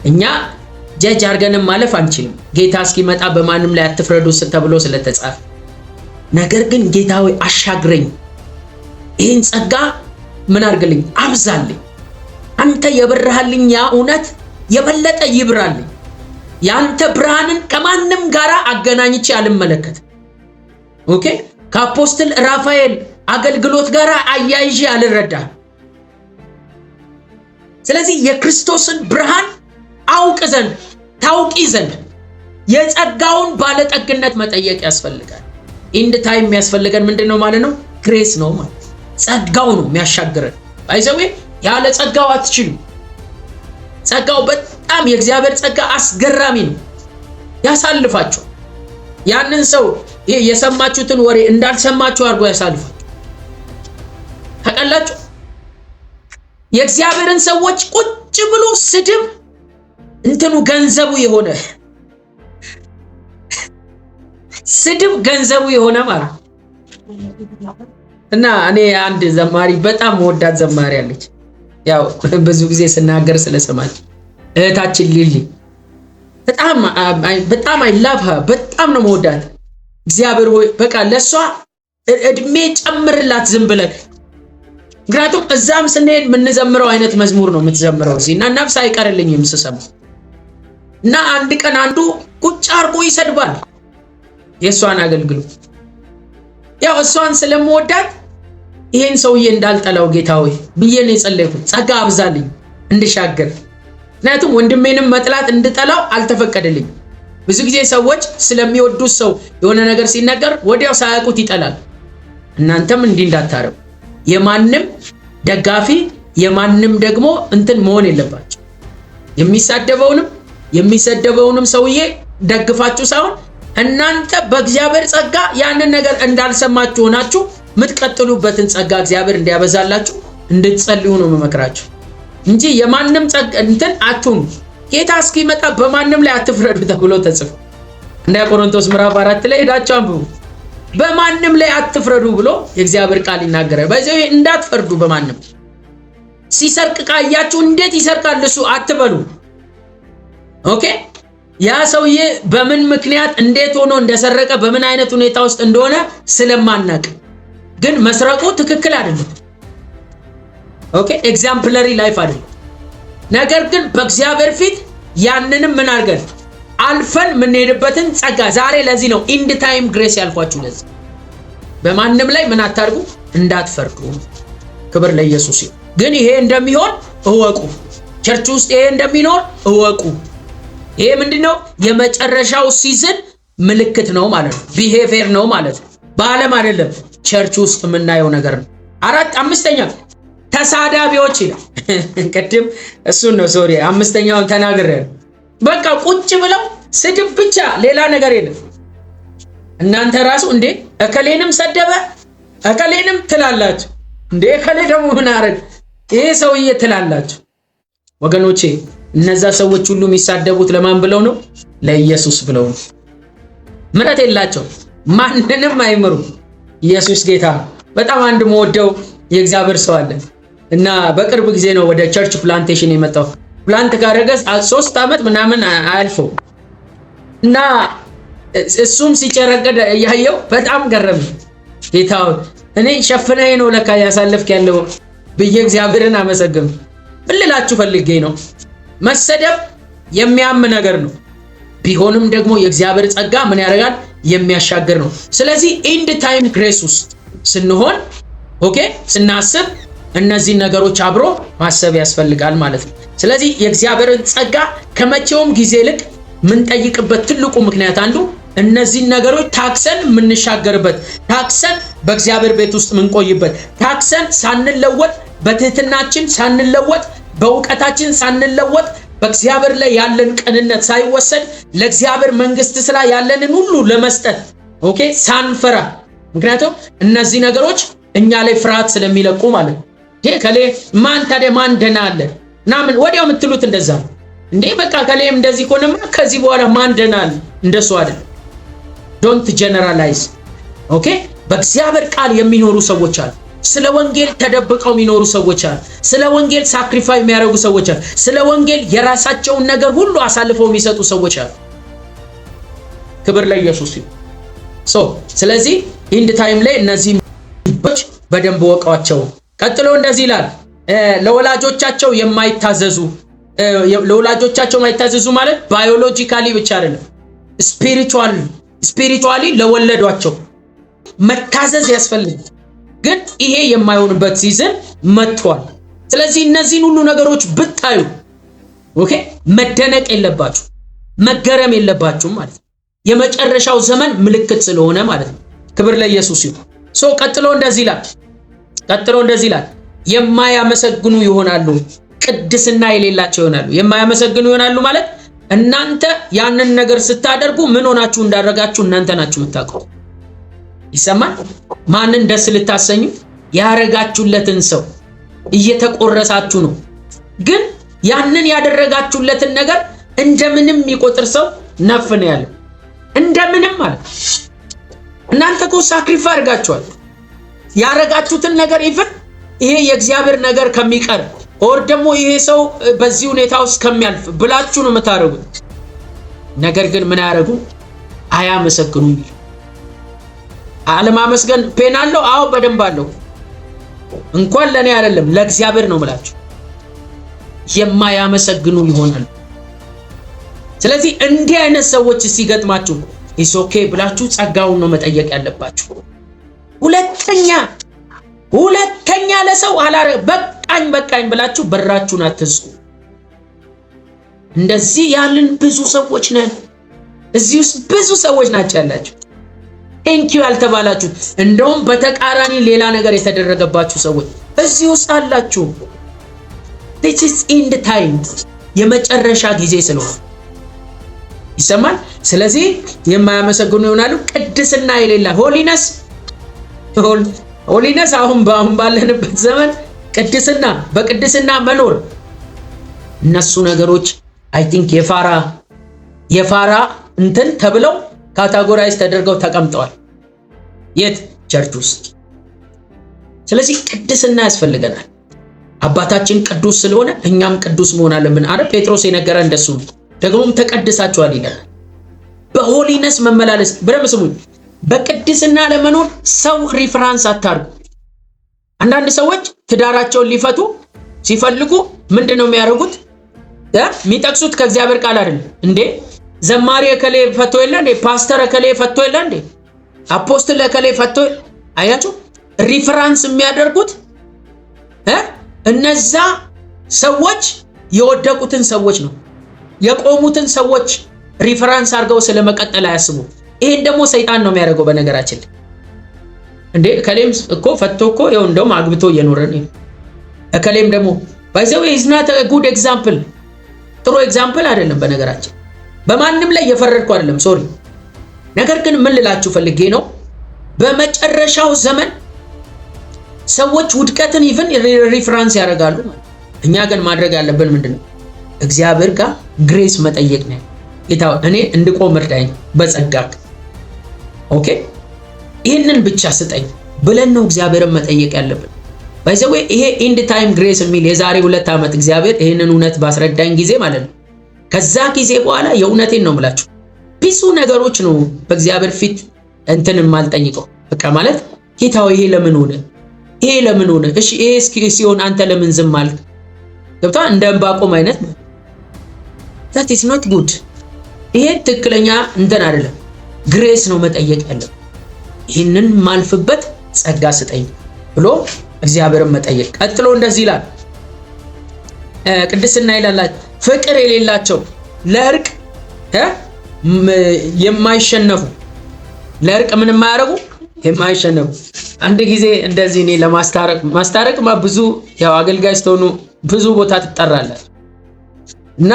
እኛ judge አድርገንም ማለፍ አንችልም። ጌታ እስኪመጣ በማንም ላይ አትፍረዱ ተብሎ ስለተጻፈ። ነገር ግን ጌታ ሆይ አሻግረኝ፣ ይህን ጸጋ ምን አድርግልኝ፣ አብዛልኝ። አንተ የበራህልኝ ያ እውነት የበለጠ ይብራልኝ። የአንተ ብርሃንን ከማንም ጋር አገናኝቼ አልመለከትም። Okay፣ ከ Apostle ራፋኤል አገልግሎት ጋር አያይዤ አልረዳም። ስለዚህ የክርስቶስን ብርሃን አውቅ ዘንድ፣ ታውቂ ዘንድ የጸጋውን ባለጠግነት መጠየቅ ያስፈልጋል። End time የሚያስፈልገን ምንድን ነው ማለት ነው? Grace ነው ማለት፣ ጸጋው ነው የሚያሻግረን። By the way፣ ያለ ጸጋው አትችሉም። ጸጋው በጣም፣ የእግዚአብሔር ጸጋ አስገራሚ ነው። ያሳልፋችሁ። ያንን ሰው ይሄ የሰማችሁትን ወሬ እንዳልሰማችሁ አድርጎ ያሳልፋችሁ። ታውቃላችሁ፣ የእግዚአብሔርን ሰዎች ቁጭ ብሎ ስድብ እንትኑ ገንዘቡ የሆነ፣ ስድብ ገንዘቡ የሆነ ማለት። እና እኔ አንድ ዘማሪ፣ በጣም መወዳት ዘማሪ አለች። ያው ብዙ ጊዜ ስናገር ስለሰማች፣ እህታችን ሊሊ፣ በጣም በጣም I love her፣ በጣም ነው መወዳት። እግዚአብሔር ሆይ በቃ ለእሷ እድሜ ጨምርላት ዝም ብለን። ምክንያቱም እዛም ስንሄድ የምንዘምረው አይነት መዝሙር ነው የምትዘምረው እዚህ እና ነፍስ አይቀርልኝም ስሰማ። እና አንድ ቀን አንዱ ቁጭ አርጎ ይሰድባል የእሷን አገልግሎት። ያው እሷን ስለምወዳት ይሄን ሰውዬ እንዳልጠላው ጌታ ሆይ ብዬ ነው የጸለይኩት። ጸጋ አብዛልኝ እንድሻገር። ምክንያቱም ወንድሜንም መጥላት እንድጠላው አልተፈቀደልኝም። ብዙ ጊዜ ሰዎች ስለሚወዱት ሰው የሆነ ነገር ሲነገር ወዲያው ሳያውቁት ይጠላል። እናንተም እንዲህ እንዳታረጉ። የማንም ደጋፊ የማንም ደግሞ እንትን መሆን የለባችሁ። የሚሳደበውንም የሚሰደበውንም ሰውዬ ደግፋችሁ ሳይሆን እናንተ በእግዚአብሔር ጸጋ ያንን ነገር እንዳልሰማችሁ ሆናችሁ የምትቀጥሉበትን ጸጋ እግዚአብሔር እንዲያበዛላችሁ እንድትጸልዩ ነው የምመክራችሁ እንጂ የማንም ጸጋ እንትን አትሁኑ። ጌታ እስኪመጣ በማንም ላይ አትፍረዱ ተብሎ ተጽፎ አንደኛ ቆሮንቶስ ምዕራፍ 4 ላይ ሄዳችሁ አንብቡ። በማንም ላይ አትፍረዱ ብሎ የእግዚአብሔር ቃል ይናገራል። በዚህ እንዳትፈርዱ፣ በማንም ሲሰርቅ ካያችሁ እንዴት ይሰርቃል እሱ አትበሉ። Okay፣ ያ ሰውዬ በምን ምክንያት እንዴት ሆኖ እንደሰረቀ፣ በምን አይነት ሁኔታ ውስጥ እንደሆነ ስለማናቅ፣ ግን መስረቁ ትክክል አይደለም። Okay፣ exemplary life አይደለም። ነገር ግን በእግዚአብሔር ፊት ያንንም ምን አድርገን አልፈን የምንሄድበትን ጸጋ ዛሬ፣ ለዚህ ነው end time grace ያልኳችሁ። ለዚህ በማንም ላይ ምን አታርጉ፣ እንዳትፈርዱ። ክብር ለኢየሱስ ይሁን። ግን ይሄ እንደሚሆን እወቁ። Church ውስጥ ይሄ እንደሚኖር እወቁ። ይሄ ምንድነው? የመጨረሻው season ምልክት ነው ማለት ነው። Behavior ነው ማለት ነው። በዓለም አይደለም፣ church ውስጥ የምናየው ነገር ነው። አራት አምስተኛ ተሳዳቢዎች ይላል። ቅድም እሱን ነው፣ sorry፣ አምስተኛውን ተናግሬያለሁ። በቃ ቁጭ ብለው ስድብ ብቻ፣ ሌላ ነገር የለም። እናንተ ራሱ እንዴ እከሌንም ሰደበ እከሌንም ትላላችሁ። እንዴ እከሌ ደግሞ ምን አረግ ይሄ ሰውዬ ትላላችሁ። ወገኖቼ፣ እነዛ ሰዎች ሁሉ የሚሳደቡት ለማን ብለው ነው? ለኢየሱስ ብለው ነው። ምሕረት የላቸው፣ ማንንም አይምሩም። ኢየሱስ ጌታ። በጣም አንድ መወደው የእግዚአብሔር ሰው አለ እና በቅርብ ጊዜ ነው ወደ church plantation የመጣው። Plant ካደረገ 3 ዓመት ምናምን አያልፈው እና እሱም ሲጨረገድ እያየው በጣም ገረመኝ። ጌታ እኔ ሸፍነህ ነው ለካ ያሳለፍክ ያለው ብዬ እግዚአብሔርን አመሰግን። ምን ልላችሁ ፈልጌ ነው፣ መሰደብ የሚያም ነገር ነው። ቢሆንም ደግሞ የእግዚአብሔር ጸጋ ምን ያደርጋል? የሚያሻግር ነው። ስለዚህ end time grace ውስጥ ስንሆን፣ okay፣ ስናስብ እነዚህን ነገሮች አብሮ ማሰብ ያስፈልጋል ማለት ነው። ስለዚህ የእግዚአብሔርን ጸጋ ከመቼውም ጊዜ ይልቅ የምንጠይቅበት ትልቁ ምክንያት አንዱ እነዚህን ነገሮች ታግሰን የምንሻገርበት፣ ታግሰን በእግዚአብሔር ቤት ውስጥ የምንቆይበት፣ ታግሰን ሳንለወጥ፣ በትህትናችን ሳንለወጥ፣ በእውቀታችን ሳንለወጥ፣ በእግዚአብሔር ላይ ያለን ቅንነት ሳይወሰድ፣ ለእግዚአብሔር መንግስት ስራ ያለንን ሁሉ ለመስጠት፣ okay፣ ሳንፈራ። ምክንያቱም እነዚህ ነገሮች እኛ ላይ ፍርሃት ስለሚለቁ ማለት ነው። ይሄ ከሌ ማን ታዲያ ማን ደህና አለ ምናምን ወዲያው የምትሉት እንደዛ ነው። እንዴ በቃ ከሌም እንደዚህ ከሆነማ ከዚህ በኋላ ማን ደህና አለ? እንደሱ አይደለም። Don't generalize, okay። በእግዚአብሔር ቃል የሚኖሩ ሰዎች አሉ። ስለ ወንጌል ተደብቀው የሚኖሩ ሰዎች አሉ። ስለ ወንጌል sacrifice የሚያደርጉ ሰዎች አሉ። ስለ ወንጌል የራሳቸውን ነገር ሁሉ አሳልፈው የሚሰጡ ሰዎች አሉ። ክብር ለኢየሱስ ይሁን። So ስለዚህ end time ላይ እነዚህ በደንብ እወቋቸው። ቀጥሎ እንደዚህ ይላል፣ ለወላጆቻቸው የማይታዘዙ። ለወላጆቻቸው የማይታዘዙ ማለት biologically ብቻ አይደለም፣ spiritually ለወለዷቸው መታዘዝ ያስፈልጋል። ግን ይሄ የማይሆንበት season መጥቷል። ስለዚህ እነዚህን ሁሉ ነገሮች ብታዩ፣ okay፣ መደነቅ የለባችሁ፣ መገረም የለባችሁም ማለት ነው። የመጨረሻው ዘመን ምልክት ስለሆነ ማለት ነው። ክብር ለኢየሱስ ይሁን። So ቀጥሎ እንደዚህ ይላል። ቀጥሎ እንደዚህ ይላል፣ የማያመሰግኑ ይሆናሉ፣ ቅድስና የሌላቸው ይሆናሉ። የማያመሰግኑ ይሆናሉ ማለት እናንተ ያንን ነገር ስታደርጉ ምን ሆናችሁ እንዳደረጋችሁ እናንተ ናችሁ የምታውቀው። ይሰማል። ማንን ደስ ልታሰኙ ያረጋችሁለትን ሰው እየተቆረሳችሁ ነው። ግን ያንን ያደረጋችሁለትን ነገር እንደምንም የሚቆጥር ሰው ነፍ ነው ያለው። እንደምንም ማለት እናንተ እኮ sacrifice አድርጋችኋል። ያረጋችሁትን ነገር even ይሄ የእግዚአብሔር ነገር ከሚቀር or ደግሞ ይሄ ሰው በዚህ ሁኔታ ውስጥ ከሚያልፍ ብላችሁ ነው የምታደርጉት። ነገር ግን ምን ያደርጉ? አያመሰግኑም። አለማመስገን pain አለው። አዎ፣ በደንብ አለው። እንኳን ለእኔ አይደለም ለእግዚአብሔር ነው ምላችሁ። የማያመሰግኑ ይሆናሉ። ስለዚህ እንዲህ አይነት ሰዎች ሲገጥማችሁ it's okay ብላችሁ ጸጋውን ነው መጠየቅ ያለባችሁ። ሁለተኛ ሁለተኛ ለሰው አላረ በቃኝ በቃኝ ብላችሁ በራችሁን አትዝጉ። እንደዚህ ያልን ብዙ ሰዎች ነን። እዚህ ውስጥ ብዙ ሰዎች ናቸው ያላችሁ። Thank you ያልተባላችሁት፣ እንደውም በተቃራኒ ሌላ ነገር የተደረገባችሁ ሰዎች እዚህ ውስጥ አላችሁ። This is end time፣ የመጨረሻ ጊዜ ስለሆነ ይሰማል። ስለዚህ የማያመሰግኑ ይሆናሉ። ቅድስና የሌላ holiness አሁን በአሁን ባለንበት ዘመን ቅድስና፣ በቅድስና መኖር፣ እነሱ ነገሮች I think የፋራ የፋራ እንትን ተብለው categorize ተደርገው ተቀምጠዋል። የት? Church ውስጥ። ስለዚህ ቅድስና ያስፈልገናል። አባታችን ቅዱስ ስለሆነ እኛም ቅዱስ መሆን አለብን። አረ ጴጥሮስ የነገረ እንደሱ ነው። ደግሞም ተቀድሳችኋል ይላል። በ holiness መመላለስ፣ በደንብ ስሙኝ። በቅድስና ለመኖር ሰው reference አታርጉ። አንዳንድ ሰዎች ትዳራቸውን ሊፈቱ ሲፈልጉ ምንድን ነው የሚያደርጉት? የሚጠቅሱት ከእግዚአብሔር ቃል አይደለም እንዴ? ዘማሪ እከሌ ፈቶ የለ እንዴ? ፓስተር እከሌ ፈቶ የለ እንዴ? Apostle እከሌ ፈቶ። አያችሁ፣ reference የሚያደርጉት እነዛ ሰዎች የወደቁትን ሰዎች ነው። የቆሙትን ሰዎች reference አድርገው ስለመቀጠል አያስቡም። ይሄን ደግሞ ሰይጣን ነው የሚያደርገው። በነገራችን ላይ እንዴ እከሌም እኮ ፈቶ እኮ ይኸው እንደውም አግብቶ እየኖረ ነው። እከሌም ደግሞ by the way is not good example፣ ጥሩ example አይደለም። በነገራችን በማንም ላይ የፈረድኩ አይደለም፣ sorry። ነገር ግን ምን ልላችሁ ፈልጌ ነው፣ በመጨረሻው ዘመን ሰዎች ውድቀትን even reference ያደርጋሉ ማለት። እኛ ግን ማድረግ ያለብን ምንድን ነው? እግዚአብሔር ጋር grace መጠየቅ ነው። ጌታ እኔ እንድቆም እርዳኝ በጸጋክ፣ okay፣ ይህንን ብቻ ስጠኝ ብለን ነው እግዚአብሔርን መጠየቅ ያለብን። By the way ይሄ end time grace የሚል የዛሬ 2 ዓመት እግዚአብሔር ይህንን እውነት ባስረዳኝ ጊዜ ማለት ነው። ከዛ ጊዜ በኋላ የእውነቴን ነው የምላችሁ፣ ብዙ ነገሮች ነው በእግዚአብሔር ፊት እንትን የማልጠይቀው። በቃ ማለት ጌታ ሆይ ይሄ ለምን ሆነ? ይሄ ለምን ሆነ? እሺ ይሄ እስኪ ሲሆን አንተ ለምን ዝም አልክ? ገብቷ እንደ ዕንባቆም አይነት that is not good። ይሄ ትክክለኛ እንትን አይደለም። Grace ነው መጠየቅ ያለብን። ይህንን ማልፍበት ጸጋ ስጠኝ ብሎ እግዚአብሔርን መጠየቅ። ቀጥሎ እንደዚህ ይላል፣ ቅድስና ይላላቸው፣ ፍቅር የሌላቸው፣ ለእርቅ የማይሸነፉ፣ ለእርቅ ምን የማያደርጉ፣ የማይሸነፉ። አንድ ጊዜ እንደዚህ እኔ ለማስታረቅ፣ ማስታረቅ ብዙ ያው አገልጋይ ስትሆኑ ብዙ ቦታ ትጠራላችሁ እና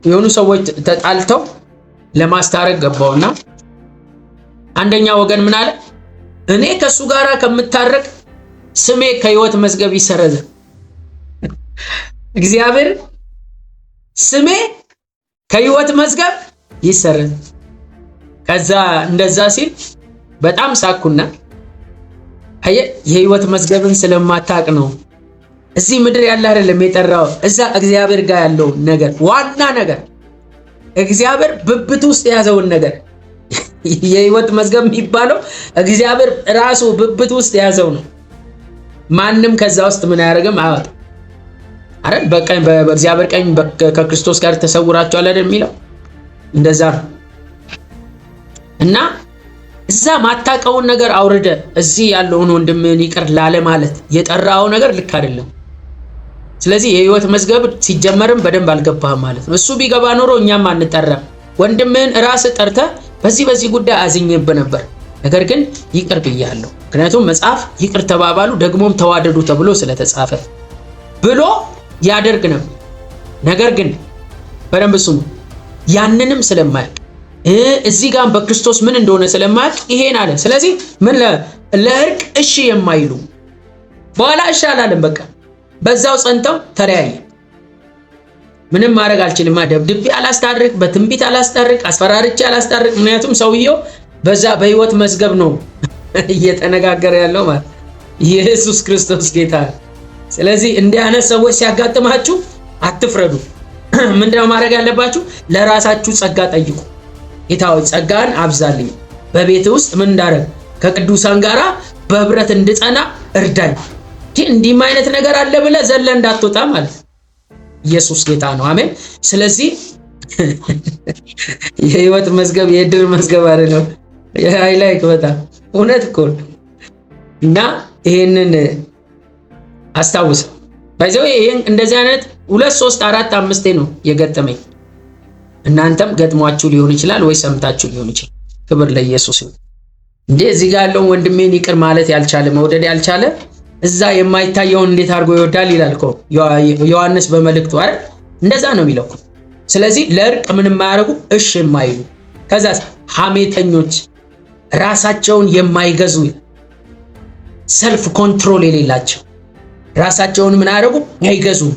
የሆኑ ሰዎች ተጣልተው ለማስታረቅ ገባውና አንደኛ ወገን ምን አለ? እኔ ከእሱ ጋር ከምታረቅ ስሜ ከህይወት መዝገብ ይሰረዝ። እግዚአብሔር ስሜ ከህይወት መዝገብ ይሰረዝ። ከዛ እንደዛ ሲል በጣም ሳኩና አየህ፣ የህይወት መዝገብን ስለማታቅ ነው። እዚህ ምድር ያለ አይደለም የጠራው፣ እዛ እግዚአብሔር ጋር ያለው ነገር፣ ዋና ነገር፣ እግዚአብሔር ብብት ውስጥ የያዘውን ነገር። የህይወት መዝገብ የሚባለው እግዚአብሔር ራሱ ብብት ውስጥ የያዘው ነው። ማንም ከዛ ውስጥ ምን አያደርግም፣ አያወጣም። አይደል? በቀኝ በእግዚአብሔር ቀኝ ከክርስቶስ ጋር ተሰውራችኋል አይደል የሚለው? እንደዛ ነው። እና እዛ ማታቀውን ነገር አውርደ እዚህ ያለውን ወንድምህን ይቅር ላለ ማለት የጠራው ነገር ልክ አይደለም። ስለዚህ የህይወት መዝገብ ሲጀመርም በደንብ አልገባህም ማለት ነው። እሱ ቢገባ ኖሮ እኛም አንጠራም። ወንድምህን ራስህ ጠርተህ በዚህ በዚህ ጉዳይ አዝኜብህ ነበር፣ ነገር ግን ይቅር ብያለሁ። ምክንያቱም መጽሐፍ ይቅር ተባባሉ ደግሞም ተዋደዱ ተብሎ ስለተጻፈ ብሎ ያደርግ ነበር። ነገር ግን በደንብ ስሙ፣ ያንንም ስለማያውቅ፣ እዚህ ጋር በክርስቶስ ምን እንደሆነ ስለማያውቅ ይሄን አለ። ስለዚህ ምን ለእርቅ እሺ የማይሉ፣ በኋላ እሺ አላለም። በቃ በዛው ጸንተው ተለያየ። ምንም ማድረግ አልችልም። ደብድቤ አላስታርቅ፣ በትንቢት አላስታርቅ፣ አስፈራርቼ አላስታርቅ። ምክንያቱም ሰውየው በዛ በህይወት መዝገብ ነው እየተነጋገረ ያለው ማለት። ኢየሱስ ክርስቶስ ጌታ። ስለዚህ እንዲህ አይነት ሰዎች ሲያጋጥማችሁ አትፍረዱ። ምንድነው ማድረግ ያለባችሁ? ለራሳችሁ ጸጋ ጠይቁ። ጌታ ሆይ ጸጋን አብዛልኝ፣ በቤት ውስጥ ምን እንዳደረግ ከቅዱሳን ጋራ በህብረት እንድጸና እርዳኝ። እንዲህም አይነት ነገር አለ ብለህ ዘለህ እንዳትወጣ ማለት ነው። ኢየሱስ ጌታ ነው። አሜን። ስለዚህ የህይወት መዝገብ የእድር መዝገብ አይደለም። I like በጣም እውነት እኮ እና ይሄንን አስታውስ። By the way ይሄን እንደዚህ አይነት ሁለት፣ ሶስት፣ አራት፣ አምስቴ ነው የገጠመኝ። እናንተም ገጥሟችሁ ሊሆን ይችላል ወይ ሰምታችሁ ሊሆን ይችላል። ክብር ለኢየሱስ ይሁን። እንዴ እዚህ ጋር ያለውን ወንድሜን ይቅር ማለት ያልቻለ፣ መውደድ ያልቻለ እዛ የማይታየውን እንዴት አድርጎ ይወዳል ይላል እኮ ዮሐንስ በመልእክቱ አይደል? እንደዛ ነው የሚለው። ስለዚህ ለእርቅ ምን የማያደርጉ፣ እሺ የማይሉ፣ ከዛ ሐሜተኞች፣ ራሳቸውን የማይገዙ፣ self control የሌላቸው፣ ራሳቸውን ምን አያደርጉ፣ አይገዙም።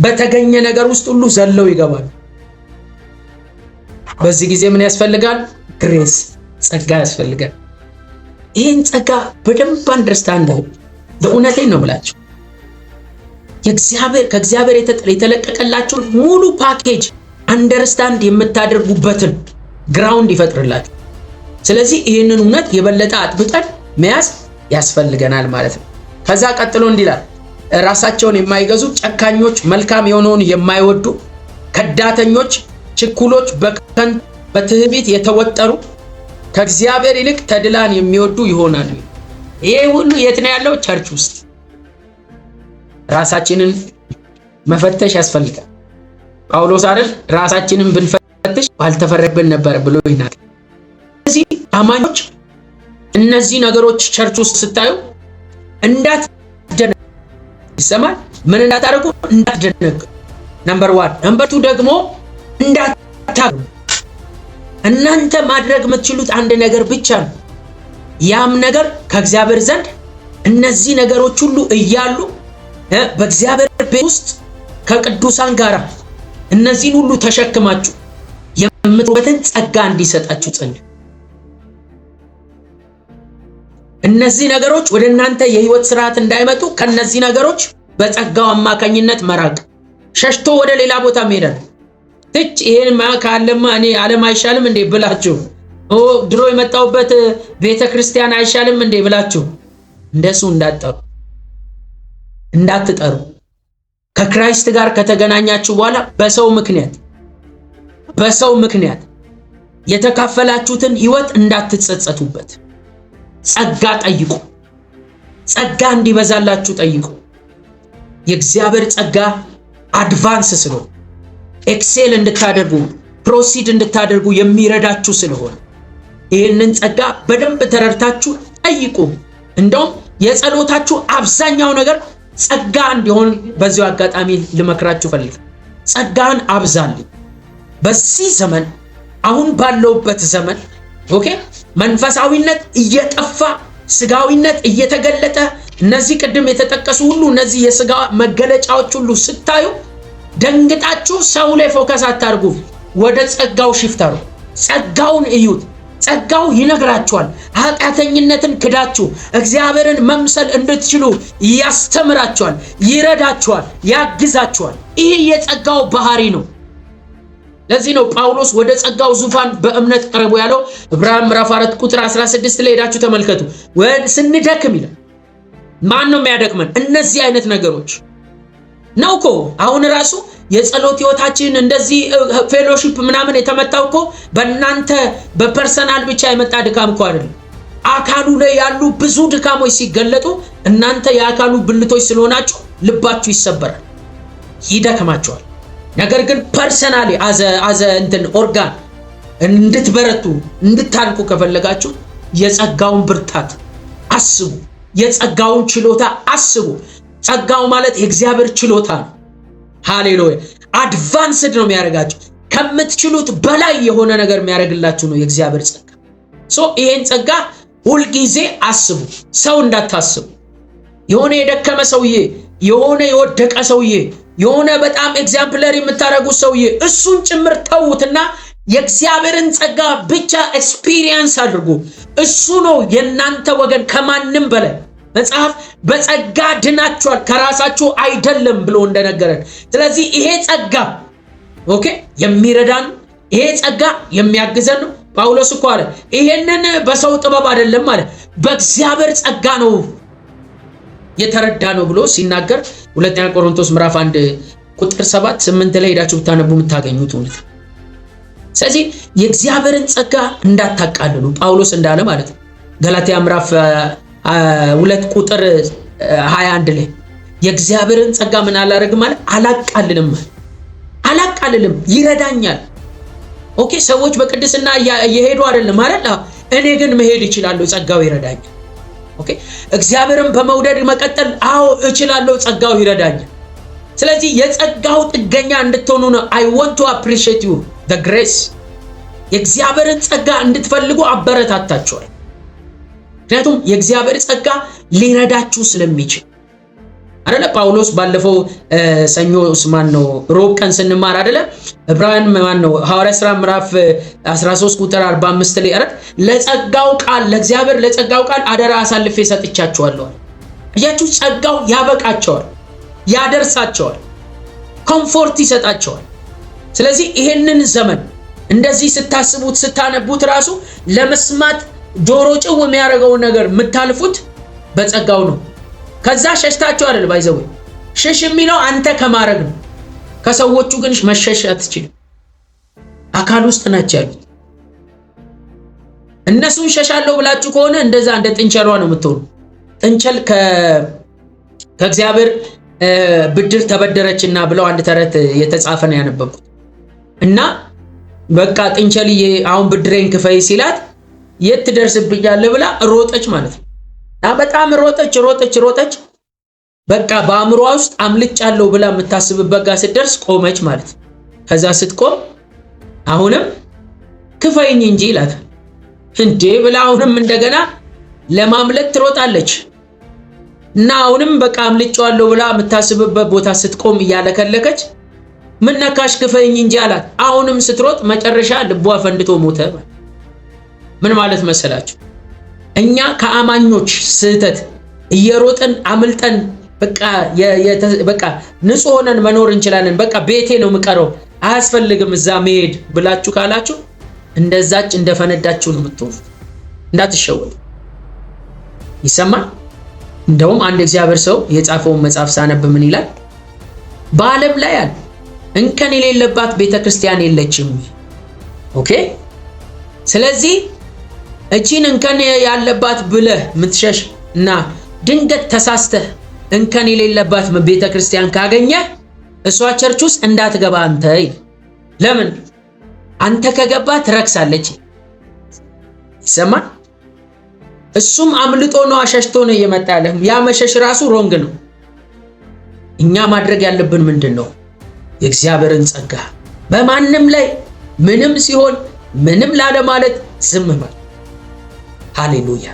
በተገኘ ነገር ውስጥ ሁሉ ዘለው ይገባሉ። በዚህ ጊዜ ምን ያስፈልጋል? Grace፣ ጸጋ ያስፈልጋል። ይህን ጸጋ በደንብ understand። በእውነቴን ነው ብላችሁ የእግዚአብሔር ከእግዚአብሔር የተለቀቀላችሁን ሙሉ package understand የምታደርጉበትን ground ይፈጥርላችሁ። ስለዚህ ይህንን እውነት የበለጠ አጥብቀን መያዝ ያስፈልገናል ማለት ነው። ከዛ ቀጥሎ እንዲህ ይላል፣ ራሳቸውን የማይገዙ፣ ጨካኞች፣ መልካም የሆነውን የማይወዱ፣ ከዳተኞች፣ ችኩሎች፣ በከንቱ በትዕቢት የተወጠሩ፣ ከእግዚአብሔር ይልቅ ተድላን የሚወዱ ይሆናሉ። ይሄ ሁሉ የት ነው ያለው? Church ውስጥ። ራሳችንን መፈተሽ ያስፈልጋል። ጳውሎስ አይደል ራሳችንን ብንፈትሽ ባልተፈረደብን ነበር ብሎ ይናገራል። ስለዚህ አማኞች እነዚህ ነገሮች church ውስጥ ስታዩ እንዳትደነግጡ፣ ይሰማል። ምን እንዳታደርጉ? እንዳትደነግጡ። Number one። Number two ደግሞ እንዳታ እናንተ ማድረግ የምትችሉት አንድ ነገር ብቻ ነው። ያም ነገር ከእግዚአብሔር ዘንድ እነዚህ ነገሮች ሁሉ እያሉ በእግዚአብሔር ቤት ውስጥ ከቅዱሳን ጋር እነዚህን ሁሉ ተሸክማችሁ የምትኖሩበትን ጸጋ እንዲሰጣችሁ ጸልዩ። እነዚህ ነገሮች ወደ እናንተ የህይወት ስርዓት እንዳይመጡ ከነዚህ ነገሮች በጸጋው አማካኝነት መራቅ፣ ሸሽቶ ወደ ሌላ ቦታ መሄድ። ትች ይሄን ካለማ እኔ ዓለም አይሻልም እንዴ ብላችሁ፣ ድሮ የመጣሁበት ቤተ ክርስቲያን አይሻልም እንዴ ብላችሁ እንደሱ እንዳትጠሩ እንዳትጠሩ። ከ Christ ጋር ከተገናኛችሁ በኋላ በሰው ምክንያት የተካፈላችሁትን ህይወት እንዳትጸጸቱበት ጸጋ ጠይቁ። ጸጋ እንዲበዛላችሁ ጠይቁ። የእግዚአብሔር ጸጋ advance ስለሆነ፣ excel እንድታደርጉ፣ proceed እንድታደርጉ የሚረዳችሁ ስለሆነ ይህንን ጸጋ በደንብ ተረድታችሁ ጠይቁ። እንደውም የጸሎታችሁ አብዛኛው ነገር ጸጋ እንዲሆን በዚሁ አጋጣሚ ልመክራችሁ ፈልግ። ጸጋን አብዛልኝ። በዚህ ዘመን፣ አሁን ባለንበት ዘመን፣ okay፣ መንፈሳዊነት እየጠፋ፣ ስጋዊነት እየተገለጠ፣ እነዚህ ቅድም የተጠቀሱ ሁሉ፣ እነዚህ የስጋ መገለጫዎች ሁሉ ስታዩ ደንግጣችሁ ሰው ላይ focus አታርጉ። ወደ ጸጋው shift አርጉ። ጸጋውን እዩት። ጸጋው ይነግራችኋል። ኃጢአተኝነትን ክዳችሁ እግዚአብሔርን መምሰል እንድትችሉ ያስተምራችኋል፣ ይረዳችኋል፣ ያግዛችኋል። ይህ የጸጋው ባህሪ ነው። ለዚህ ነው ጳውሎስ ወደ ጸጋው ዙፋን በእምነት ቅረቡ ያለው። ዕብራውያን ምዕራፍ 4 ቁጥር 16 ላይ ሄዳችሁ ተመልከቱ። ስንደክም ይላል። ማን ነው የሚያደክመን? እነዚህ አይነት ነገሮች ነው እኮ። አሁን ራሱ የጸሎት ህይወታችን እንደዚህ fellowship ምናምን የተመታው እኮ በእናንተ በ personal ብቻ የመጣ ድካም እኮ አይደለም። አካሉ ላይ ያሉ ብዙ ድካሞች ሲገለጡ እናንተ የአካሉ ብልቶች ስለሆናችሁ ልባችሁ ይሰበራል፣ ይደክማችኋል። ነገር ግን personally as a እንትን ኦርጋን እንድትበረቱ፣ እንድታልቁ ከፈለጋችሁ የጸጋውን ብርታት አስቡ። የጸጋውን ችሎታ አስቡ። ጸጋው ማለት የእግዚአብሔር ችሎታ ነው። ሃሌሉያ! Advanced ነው የሚያደርጋችሁ። ከምትችሉት በላይ የሆነ ነገር የሚያደርግላችሁ ነው የእግዚአብሔር ጸጋ። So ይሄን ጸጋ ሁልጊዜ አስቡ። ሰው እንዳታስቡ። የሆነ የደከመ ሰውዬ፣ የሆነ የወደቀ ሰውዬ፣ የሆነ በጣም exemplary የምታደርጉት ሰውዬ፣ እሱን ጭምር ተዉትና የእግዚአብሔርን ጸጋ ብቻ experience አድርጉ። እሱ ነው የእናንተ ወገን ከማንም በላይ። መጽሐፍ በጸጋ ድናችኋል ከራሳችሁ አይደለም ብሎ እንደነገረን። ስለዚህ ይሄ ጸጋ፣ okay፣ የሚረዳን፣ ይሄ ጸጋ የሚያግዘን ነው። ጳውሎስ እኮ አለ፣ ይሄንን በሰው ጥበብ አይደለም አለ፣ በእግዚአብሔር ጸጋ ነው የተረዳነው ብሎ ሲናገር ሁለተኛ ቆሮንቶስ ምዕራፍ 1 ቁጥር 7 8 ላይ ሄዳችሁ ብታነቡ የምታገኙት እውነት። ስለዚህ የእግዚአብሔርን ጸጋ እንዳታቃልሉ ጳውሎስ እንዳለ ማለት ነው። ገላትያ ምዕራፍ 2 ቁጥር 21 ላይ የእግዚአብሔርን ጸጋ ምን አላደርግም ማለት አላቃልልም፣ አላቃልልም፣ ይረዳኛል። Okay፣ ሰዎች በቅድስና እየሄዱ አይደለም ማለት እኔ ግን መሄድ እችላለሁ፣ ጸጋው ይረዳኛል። Okay፣ እግዚአብሔርን በመውደድ መቀጠል፣ አዎ እችላለሁ፣ ጸጋው ይረዳኛል። ስለዚህ የጸጋው ጥገኛ እንድትሆኑ ነው። I want to appreciate you the grace። የእግዚአብሔርን ጸጋ እንድትፈልጉ አበረታታችኋለሁ። ምክንያቱም የእግዚአብሔር ጸጋ ሊረዳችሁ ስለሚችል አደለ? ጳውሎስ ባለፈው ሰኞ፣ ማን ነው፣ ሮብ ቀን ስንማር አደለ? ዕብራውያን፣ ማን ነው፣ ሐዋርያ ሥራ ምዕራፍ 13 ቁጥር 45 ላይ፣ ኧረ ለጸጋው ቃል፣ ለእግዚአብሔር ለጸጋው ቃል አደራ አሳልፌ ሰጥቻችኋለሁ። አያችሁ፣ ጸጋው ያበቃቸዋል፣ ያደርሳቸዋል፣ comfort ይሰጣቸዋል። ስለዚህ ይሄንን ዘመን እንደዚህ ስታስቡት፣ ስታነቡት ራሱ ለመስማት ጆሮ ጭው የሚያደርገውን ነገር የምታልፉት በጸጋው ነው። ከዛ ሸሽታችሁ አይደል፣ by the way ሽሽ የሚለው አንተ ከማድረግ ነው። ከሰዎቹ ግን መሸሽ አትችልም። አካል ውስጥ ናቸው ያሉት። እነሱን ሸሻለሁ ብላችሁ ከሆነ እንደዛ እንደ ጥንቸሏ ነው የምትሆኑ። ጥንቸል ከእግዚአብሔር ብድር ተበደረችና ብለው አንድ ተረት የተጻፈ ነው ያነበብኩት። እና በቃ ጥንቸልዬ አሁን ብድሬን ክፈይ ሲላት የት ትደርስብኛለህ ብላ ሮጠች ማለት ነው። በጣም ሮጠች፣ ሮጠች፣ ሮጠች። በቃ በአእምሯ ውስጥ አምልጫለሁ ብላ የምታስብበት ጋር ስትደርስ ቆመች ማለት ነው። ከዛ ስትቆም አሁንም ክፈይኝ እንጂ ይላታል። እንዴ ብላ አሁንም እንደገና ለማምለጥ ትሮጣለች። እና አሁንም በቃ አምልጫለሁ ብላ የምታስብበት ቦታ ስትቆም እያለከለከች ምን ነካሽ፣ ክፈይኝ እንጂ አላት። አሁንም ስትሮጥ መጨረሻ ልቧ ፈንድቶ ሞተ። ምን ማለት መሰላችሁ? እኛ ከአማኞች ስህተት እየሮጥን አምልጠን በቃ ንጹህ ሆነን መኖር እንችላለን። በቃ ቤቴ ነው የምቀረው፣ አያስፈልግም እዛ መሄድ ብላችሁ ካላችሁ እንደዛች እንደፈነዳችሁ ነው የምትሆኑት። እንዳትሸወዱ። ይሰማል። እንደውም አንድ እግዚአብሔር ሰው የጻፈውን መጽሐፍ ሳነብ ምን ይላል? በዓለም ላይ አለ እንከን የሌለባት ቤተ ክርስቲያን የለችም። Okay። ስለዚህ እቺን እንከን ያለባት ብለህ ምትሸሽ እና ድንገት ተሳስተህ እንከን የሌለባት ቤተ ክርስቲያን ካገኘህ እሷ church ውስጥ እንዳትገባ አንተ። ለምን? አንተ ከገባህ ትረክሳለች። ይሰማል። እሱም አምልጦ ነው፣ አሸሽቶ ነው እየመጣ ያለ። ያ መሸሽ ራሱ wrong ነው። እኛ ማድረግ ያለብን ምንድን ነው? የእግዚአብሔርን ጸጋ በማንም ላይ ምንም ሲሆን ምንም ላለማለት ዝም ማለት። ሃሌሉያ።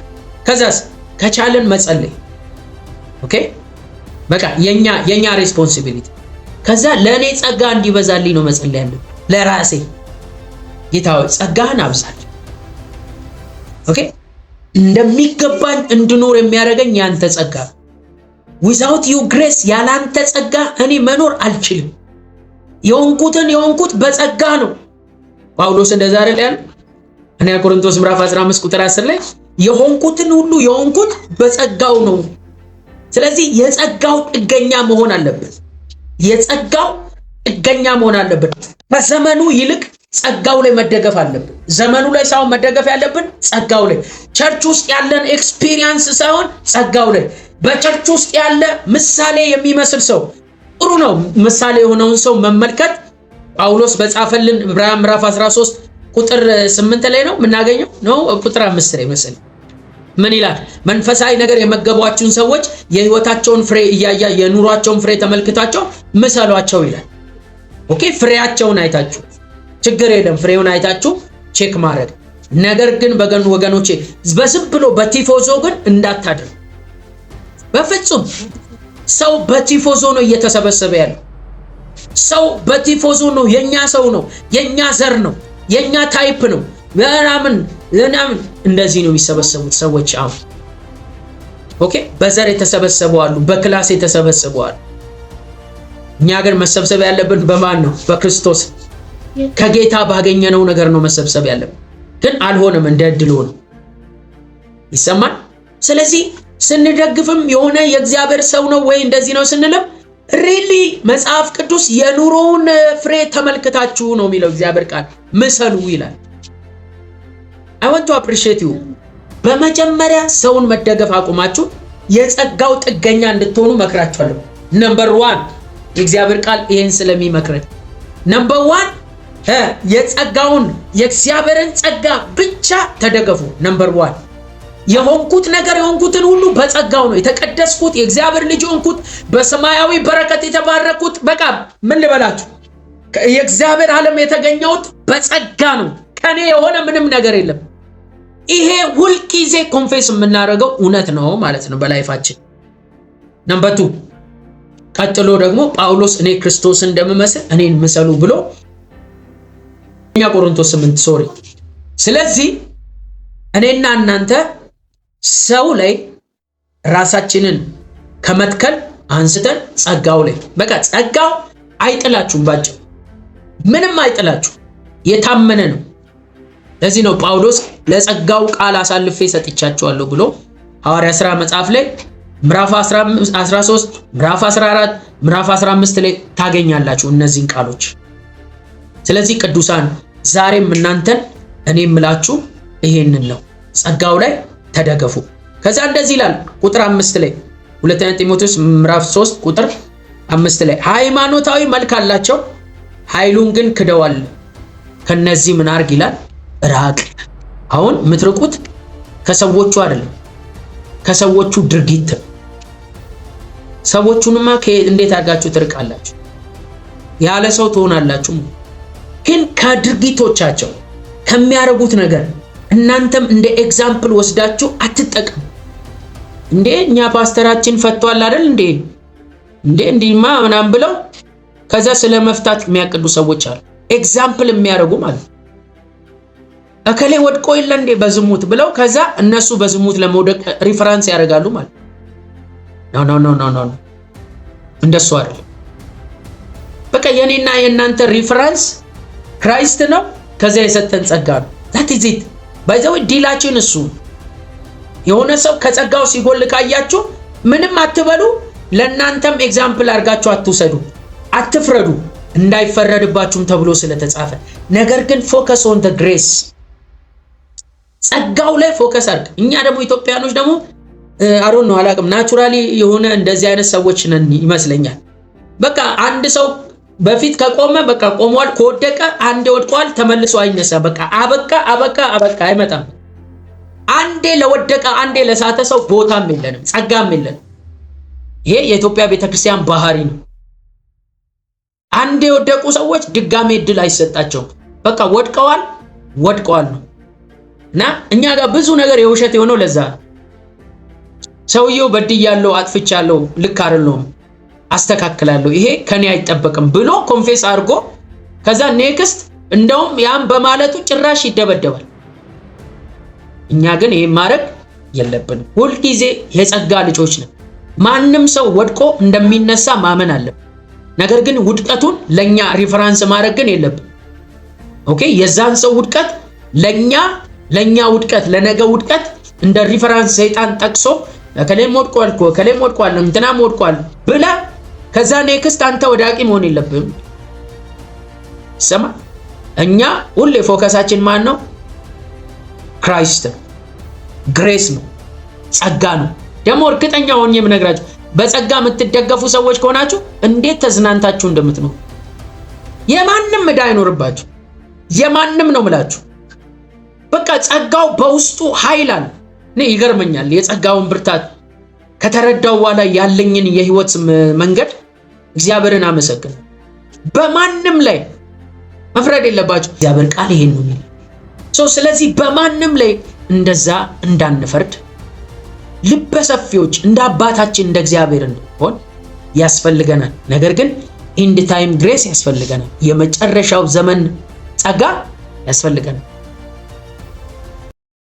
ከዛስ ከቻልን መጸለይ። Okay፣ በቃ የኛ responsibility። ከዛ ለእኔ ጸጋ እንዲበዛልኝ ነው መጸለይ ያለብን። ለራሴ ጌታ ሆይ ጸጋህን አብዛል። Okay፣ እንደሚገባኝ እንድኖር የሚያደርገኝ ያንተ ጸጋ። Without your grace፣ ያላንተ ጸጋ እኔ መኖር አልችልም። የሆንኩትን የሆንኩት በጸጋ ነው። ጳውሎስ እንደዛ አይደል ያለው? አንደኛ ቆሮንቶስ ምዕራፍ 15 ቁጥር 10 ላይ የሆንኩትን ሁሉ የሆንኩት በጸጋው ነው። ስለዚህ የጸጋው ጥገኛ መሆን አለብን። የጸጋው ጥገኛ መሆን አለብን። ከዘመኑ ይልቅ ጸጋው ላይ መደገፍ አለብን። ዘመኑ ላይ ሳይሆን መደገፍ ያለብን ጸጋው ላይ፣ church ውስጥ ያለን experience ሳይሆን ጸጋው ላይ። በ church ውስጥ ያለ ምሳሌ የሚመስል ሰው ጥሩ ነው። ምሳሌ የሆነውን ሰው መመልከት ጳውሎስ በጻፈልን ዕብራውያን ምዕራፍ 13 ቁጥር 8 ላይ ነው የምናገኘው፣ ነው ቁጥር 5 ላይ መሰለኝ። ምን ይላል? መንፈሳዊ ነገር የመገቧችሁን ሰዎች የህይወታቸውን ፍሬ እያያ የኑሯቸውን ፍሬ ተመልክታቸው ምሰሏቸው ይላል። Okay፣ ፍሬያቸውን አይታችሁ ችግር የለም፣ ፍሬውን አይታችሁ check ማድረግ። ነገር ግን በገኑ ወገኖቼ በዝም ብሎ በቲፎዞ ግን እንዳታደርጉ በፍጹም። ሰው በቲፎዞ ነው እየተሰበሰበ ያለው። ሰው በቲፎዞ ነው። የኛ ሰው ነው፣ የኛ ዘር ነው፣ የኛ type ነው ምናምን ምናምን እንደዚህ ነው የሚሰበሰቡት ሰዎች አሁን። Okay፣ በዘር የተሰበሰቡ አሉ፣ በ class የተሰበሰቡ አሉ። እኛ ግን መሰብሰብ ያለብን በማን ነው? በክርስቶስ፣ ከጌታ ባገኘነው ነገር ነው መሰብሰብ ያለብን። ግን አልሆነም፣ እንደ እድል ሆነ። ይሰማል። ስለዚህ ስንደግፍም የሆነ የእግዚአብሔር ሰው ነው ወይ እንደዚህ ነው ስንልም really መጽሐፍ ቅዱስ የኑሮውን ፍሬ ተመልክታችሁ ነው የሚለው፣ እግዚአብሔር ቃል ምሰሉ ይላል። I want to appreciate you። በመጀመሪያ ሰውን መደገፍ አቁማችሁ የጸጋው ጥገኛ እንድትሆኑ መክራችኋለሁ። Number one፣ የእግዚአብሔር ቃል ይሄን ስለሚመክረን number one የጸጋውን የእግዚአብሔርን ጸጋ ብቻ ተደገፉ። Number one፣ የሆንኩት ነገር የሆንኩትን ሁሉ በጸጋው ነው የተቀደስኩት፣ የእግዚአብሔር ልጅ የሆንኩት፣ በሰማያዊ በረከት የተባረኩት። በቃ ምን ልበላችሁ፣ የእግዚአብሔር ዓለም የተገኘሁት በጸጋ ነው። ከኔ የሆነ ምንም ነገር የለም። ይሄ ሁልጊዜ confess የምናደርገው እውነት ነው ማለት ነው በ life ኣችን። Number two፣ ቀጥሎ ደግሞ ጳውሎስ እኔ ክርስቶስን እንደምመስል እኔን ምሰሉ ብሎ ቆሮንቶስ 8፣ sorry። ስለዚህ እኔና እናንተ ሰው ላይ ራሳችንን ከመትከል አንስተን ጸጋው ላይ፣ በቃ ጸጋው አይጥላችሁም። ባጭሩ ምንም አይጥላችሁ፣ የታመነ ነው። ለዚህ ነው ጳውሎስ ለጸጋው ቃል አሳልፌ ሰጥቻችኋለሁ ብሎ ሐዋርያ ሥራ መጽሐፍ ላይ ምዕራፍ 13፣ ምዕራፍ 14፣ ምዕራፍ 15 ላይ ታገኛላችሁ እነዚህን ቃሎች። ስለዚህ ቅዱሳን፣ ዛሬም እናንተን እኔ የምላችሁ ይሄንን ነው፣ ጸጋው ላይ ተደገፉ። ከዛ እንደዚህ ይላል ቁጥር 5 ላይ፣ ሁለተኛ ጢሞቴዎስ ምዕራፍ 3 ቁጥር 5 ላይ፣ ሃይማኖታዊ መልክ አላቸው፣ ኃይሉን ግን ክደዋል። ከነዚህ ምን አርግ ይላል? ራቅ። አሁን የምትርቁት ከሰዎቹ አይደለም፣ ከሰዎቹ ድርጊት። ሰዎቹንማ እንዴት አድርጋችሁ ትርቃላችሁ? ያለ ሰው ትሆናላችሁ። ግን ከድርጊቶቻቸው፣ ከሚያደርጉት ነገር እናንተም እንደ example ወስዳችሁ አትጠቀሙ። እንዴ እኛ ፓስተራችን ፈቷል አይደል እንዴ፣ እንዴ እንዲማ ምናምን ብለው ከዛ ስለ መፍታት የሚያቅዱ ሰዎች አሉ። Example የሚያደርጉ ማለት ነው። እከሌ ወድቆ የለ እንዴ በዝሙት ብለው ከዛ እነሱ በዝሙት ለመውደቅ reference ያደርጋሉ ማለት no no no no no፣ እንደሱ አይደለም። በቃ የኔና የእናንተ reference Christ ነው። ከዚያ የሰጠን ጸጋ ነው። That is it, by the way። Deal ኣችን እሱ። የሆነ ሰው ከጸጋው ሲጎል ካያችሁ ምንም አትበሉ። ለእናንተም example አድርጋችሁ አትውሰዱ፣ አትፍረዱ፣ እንዳይፈረድባችሁም ተብሎ ስለተጻፈ። ነገር ግን focus on the grace፣ ጸጋው ላይ focus አድርግ። እኛ ደግሞ ኢትዮጵያኖች ደግሞ አሮን ነው አላውቅም፣ naturally የሆነ እንደዚህ አይነት ሰዎች ነን ይመስለኛል። በቃ አንድ ሰው በፊት ከቆመ በቃ ቆሟል፣ ከወደቀ አንዴ ወድቋል፣ ተመልሶ አይነሳም። በቃ አበቃ፣ አበቃ፣ አበቃ፣ አይመጣም። አንዴ ለወደቀ፣ አንዴ ለሳተ ሰው ቦታም የለንም፣ ጸጋም የለንም። ይሄ የኢትዮጵያ ቤተክርስቲያን ባህሪ ነው። አንዴ የወደቁ ሰዎች ድጋሜ እድል አይሰጣቸውም። በቃ ወድቀዋል፣ ወድቀዋል ነው። እና እኛ ጋር ብዙ ነገር የውሸት የሆነው ለዛ ነው። ሰውየው በድያለሁ፣ አጥፍቻለሁ፣ ልክ አይደለሁም፣ አስተካክላለሁ፣ ይሄ ከኔ አይጠበቅም ብሎ confess አድርጎ ከዛ next እንደውም ያም በማለቱ ጭራሽ ይደበደባል። እኛ ግን ይሄን ማድረግ የለብንም። ሁልጊዜ የጸጋ ልጆች ነን። ማንም ሰው ወድቆ እንደሚነሳ ማመን አለብን። ነገር ግን ውድቀቱን ለኛ reference ማድረግ ግን የለብንም። Okay፣ የዛን ሰው ውድቀት ለኛ ውድቀት፣ ለነገ ውድቀት እንደ reference ሰይጣን ጠቅሶ እከሌም ወድቋል እኮ፣ እከሌም ወድቋል፣ እንትናም ወድቋል ብለህ ከዛ next አንተ ወዳቂ መሆን የለብህም። ስማ፣ እኛ ሁሌ focus ኣችን ማን ነው? Christ ነው፣ grace ነው፣ ጸጋ ነው። ደግሞ እርግጠኛ ሆኜ የምነግራችሁ በጸጋ የምትደገፉ ሰዎች ከሆናችሁ እንዴት ተዝናንታችሁ እንደምትኖሩ፣ የማንም ዕዳ አይኖርባችሁ። የማንም ነው ምላችሁ። በቃ ጸጋው በውስጡ ኃይል አለ። እኔ ይገርመኛል፣ የጸጋውን ብርታት ከተረዳው በኋላ ያለኝን የህይወት መንገድ እግዚአብሔርን አመሰግን። በማንም ላይ መፍረድ የለባችሁ። እግዚአብሔር ቃል ይሄን ነው የሚለው። ስለዚህ በማንም ላይ እንደዛ እንዳንፈርድ ልበ ሰፊዎች እንደ አባታችን እንደ እግዚአብሔር እንሆን ያስፈልገናል። ነገር ግን end time grace ያስፈልገናል። የመጨረሻው ዘመን ጸጋ ያስፈልገናል።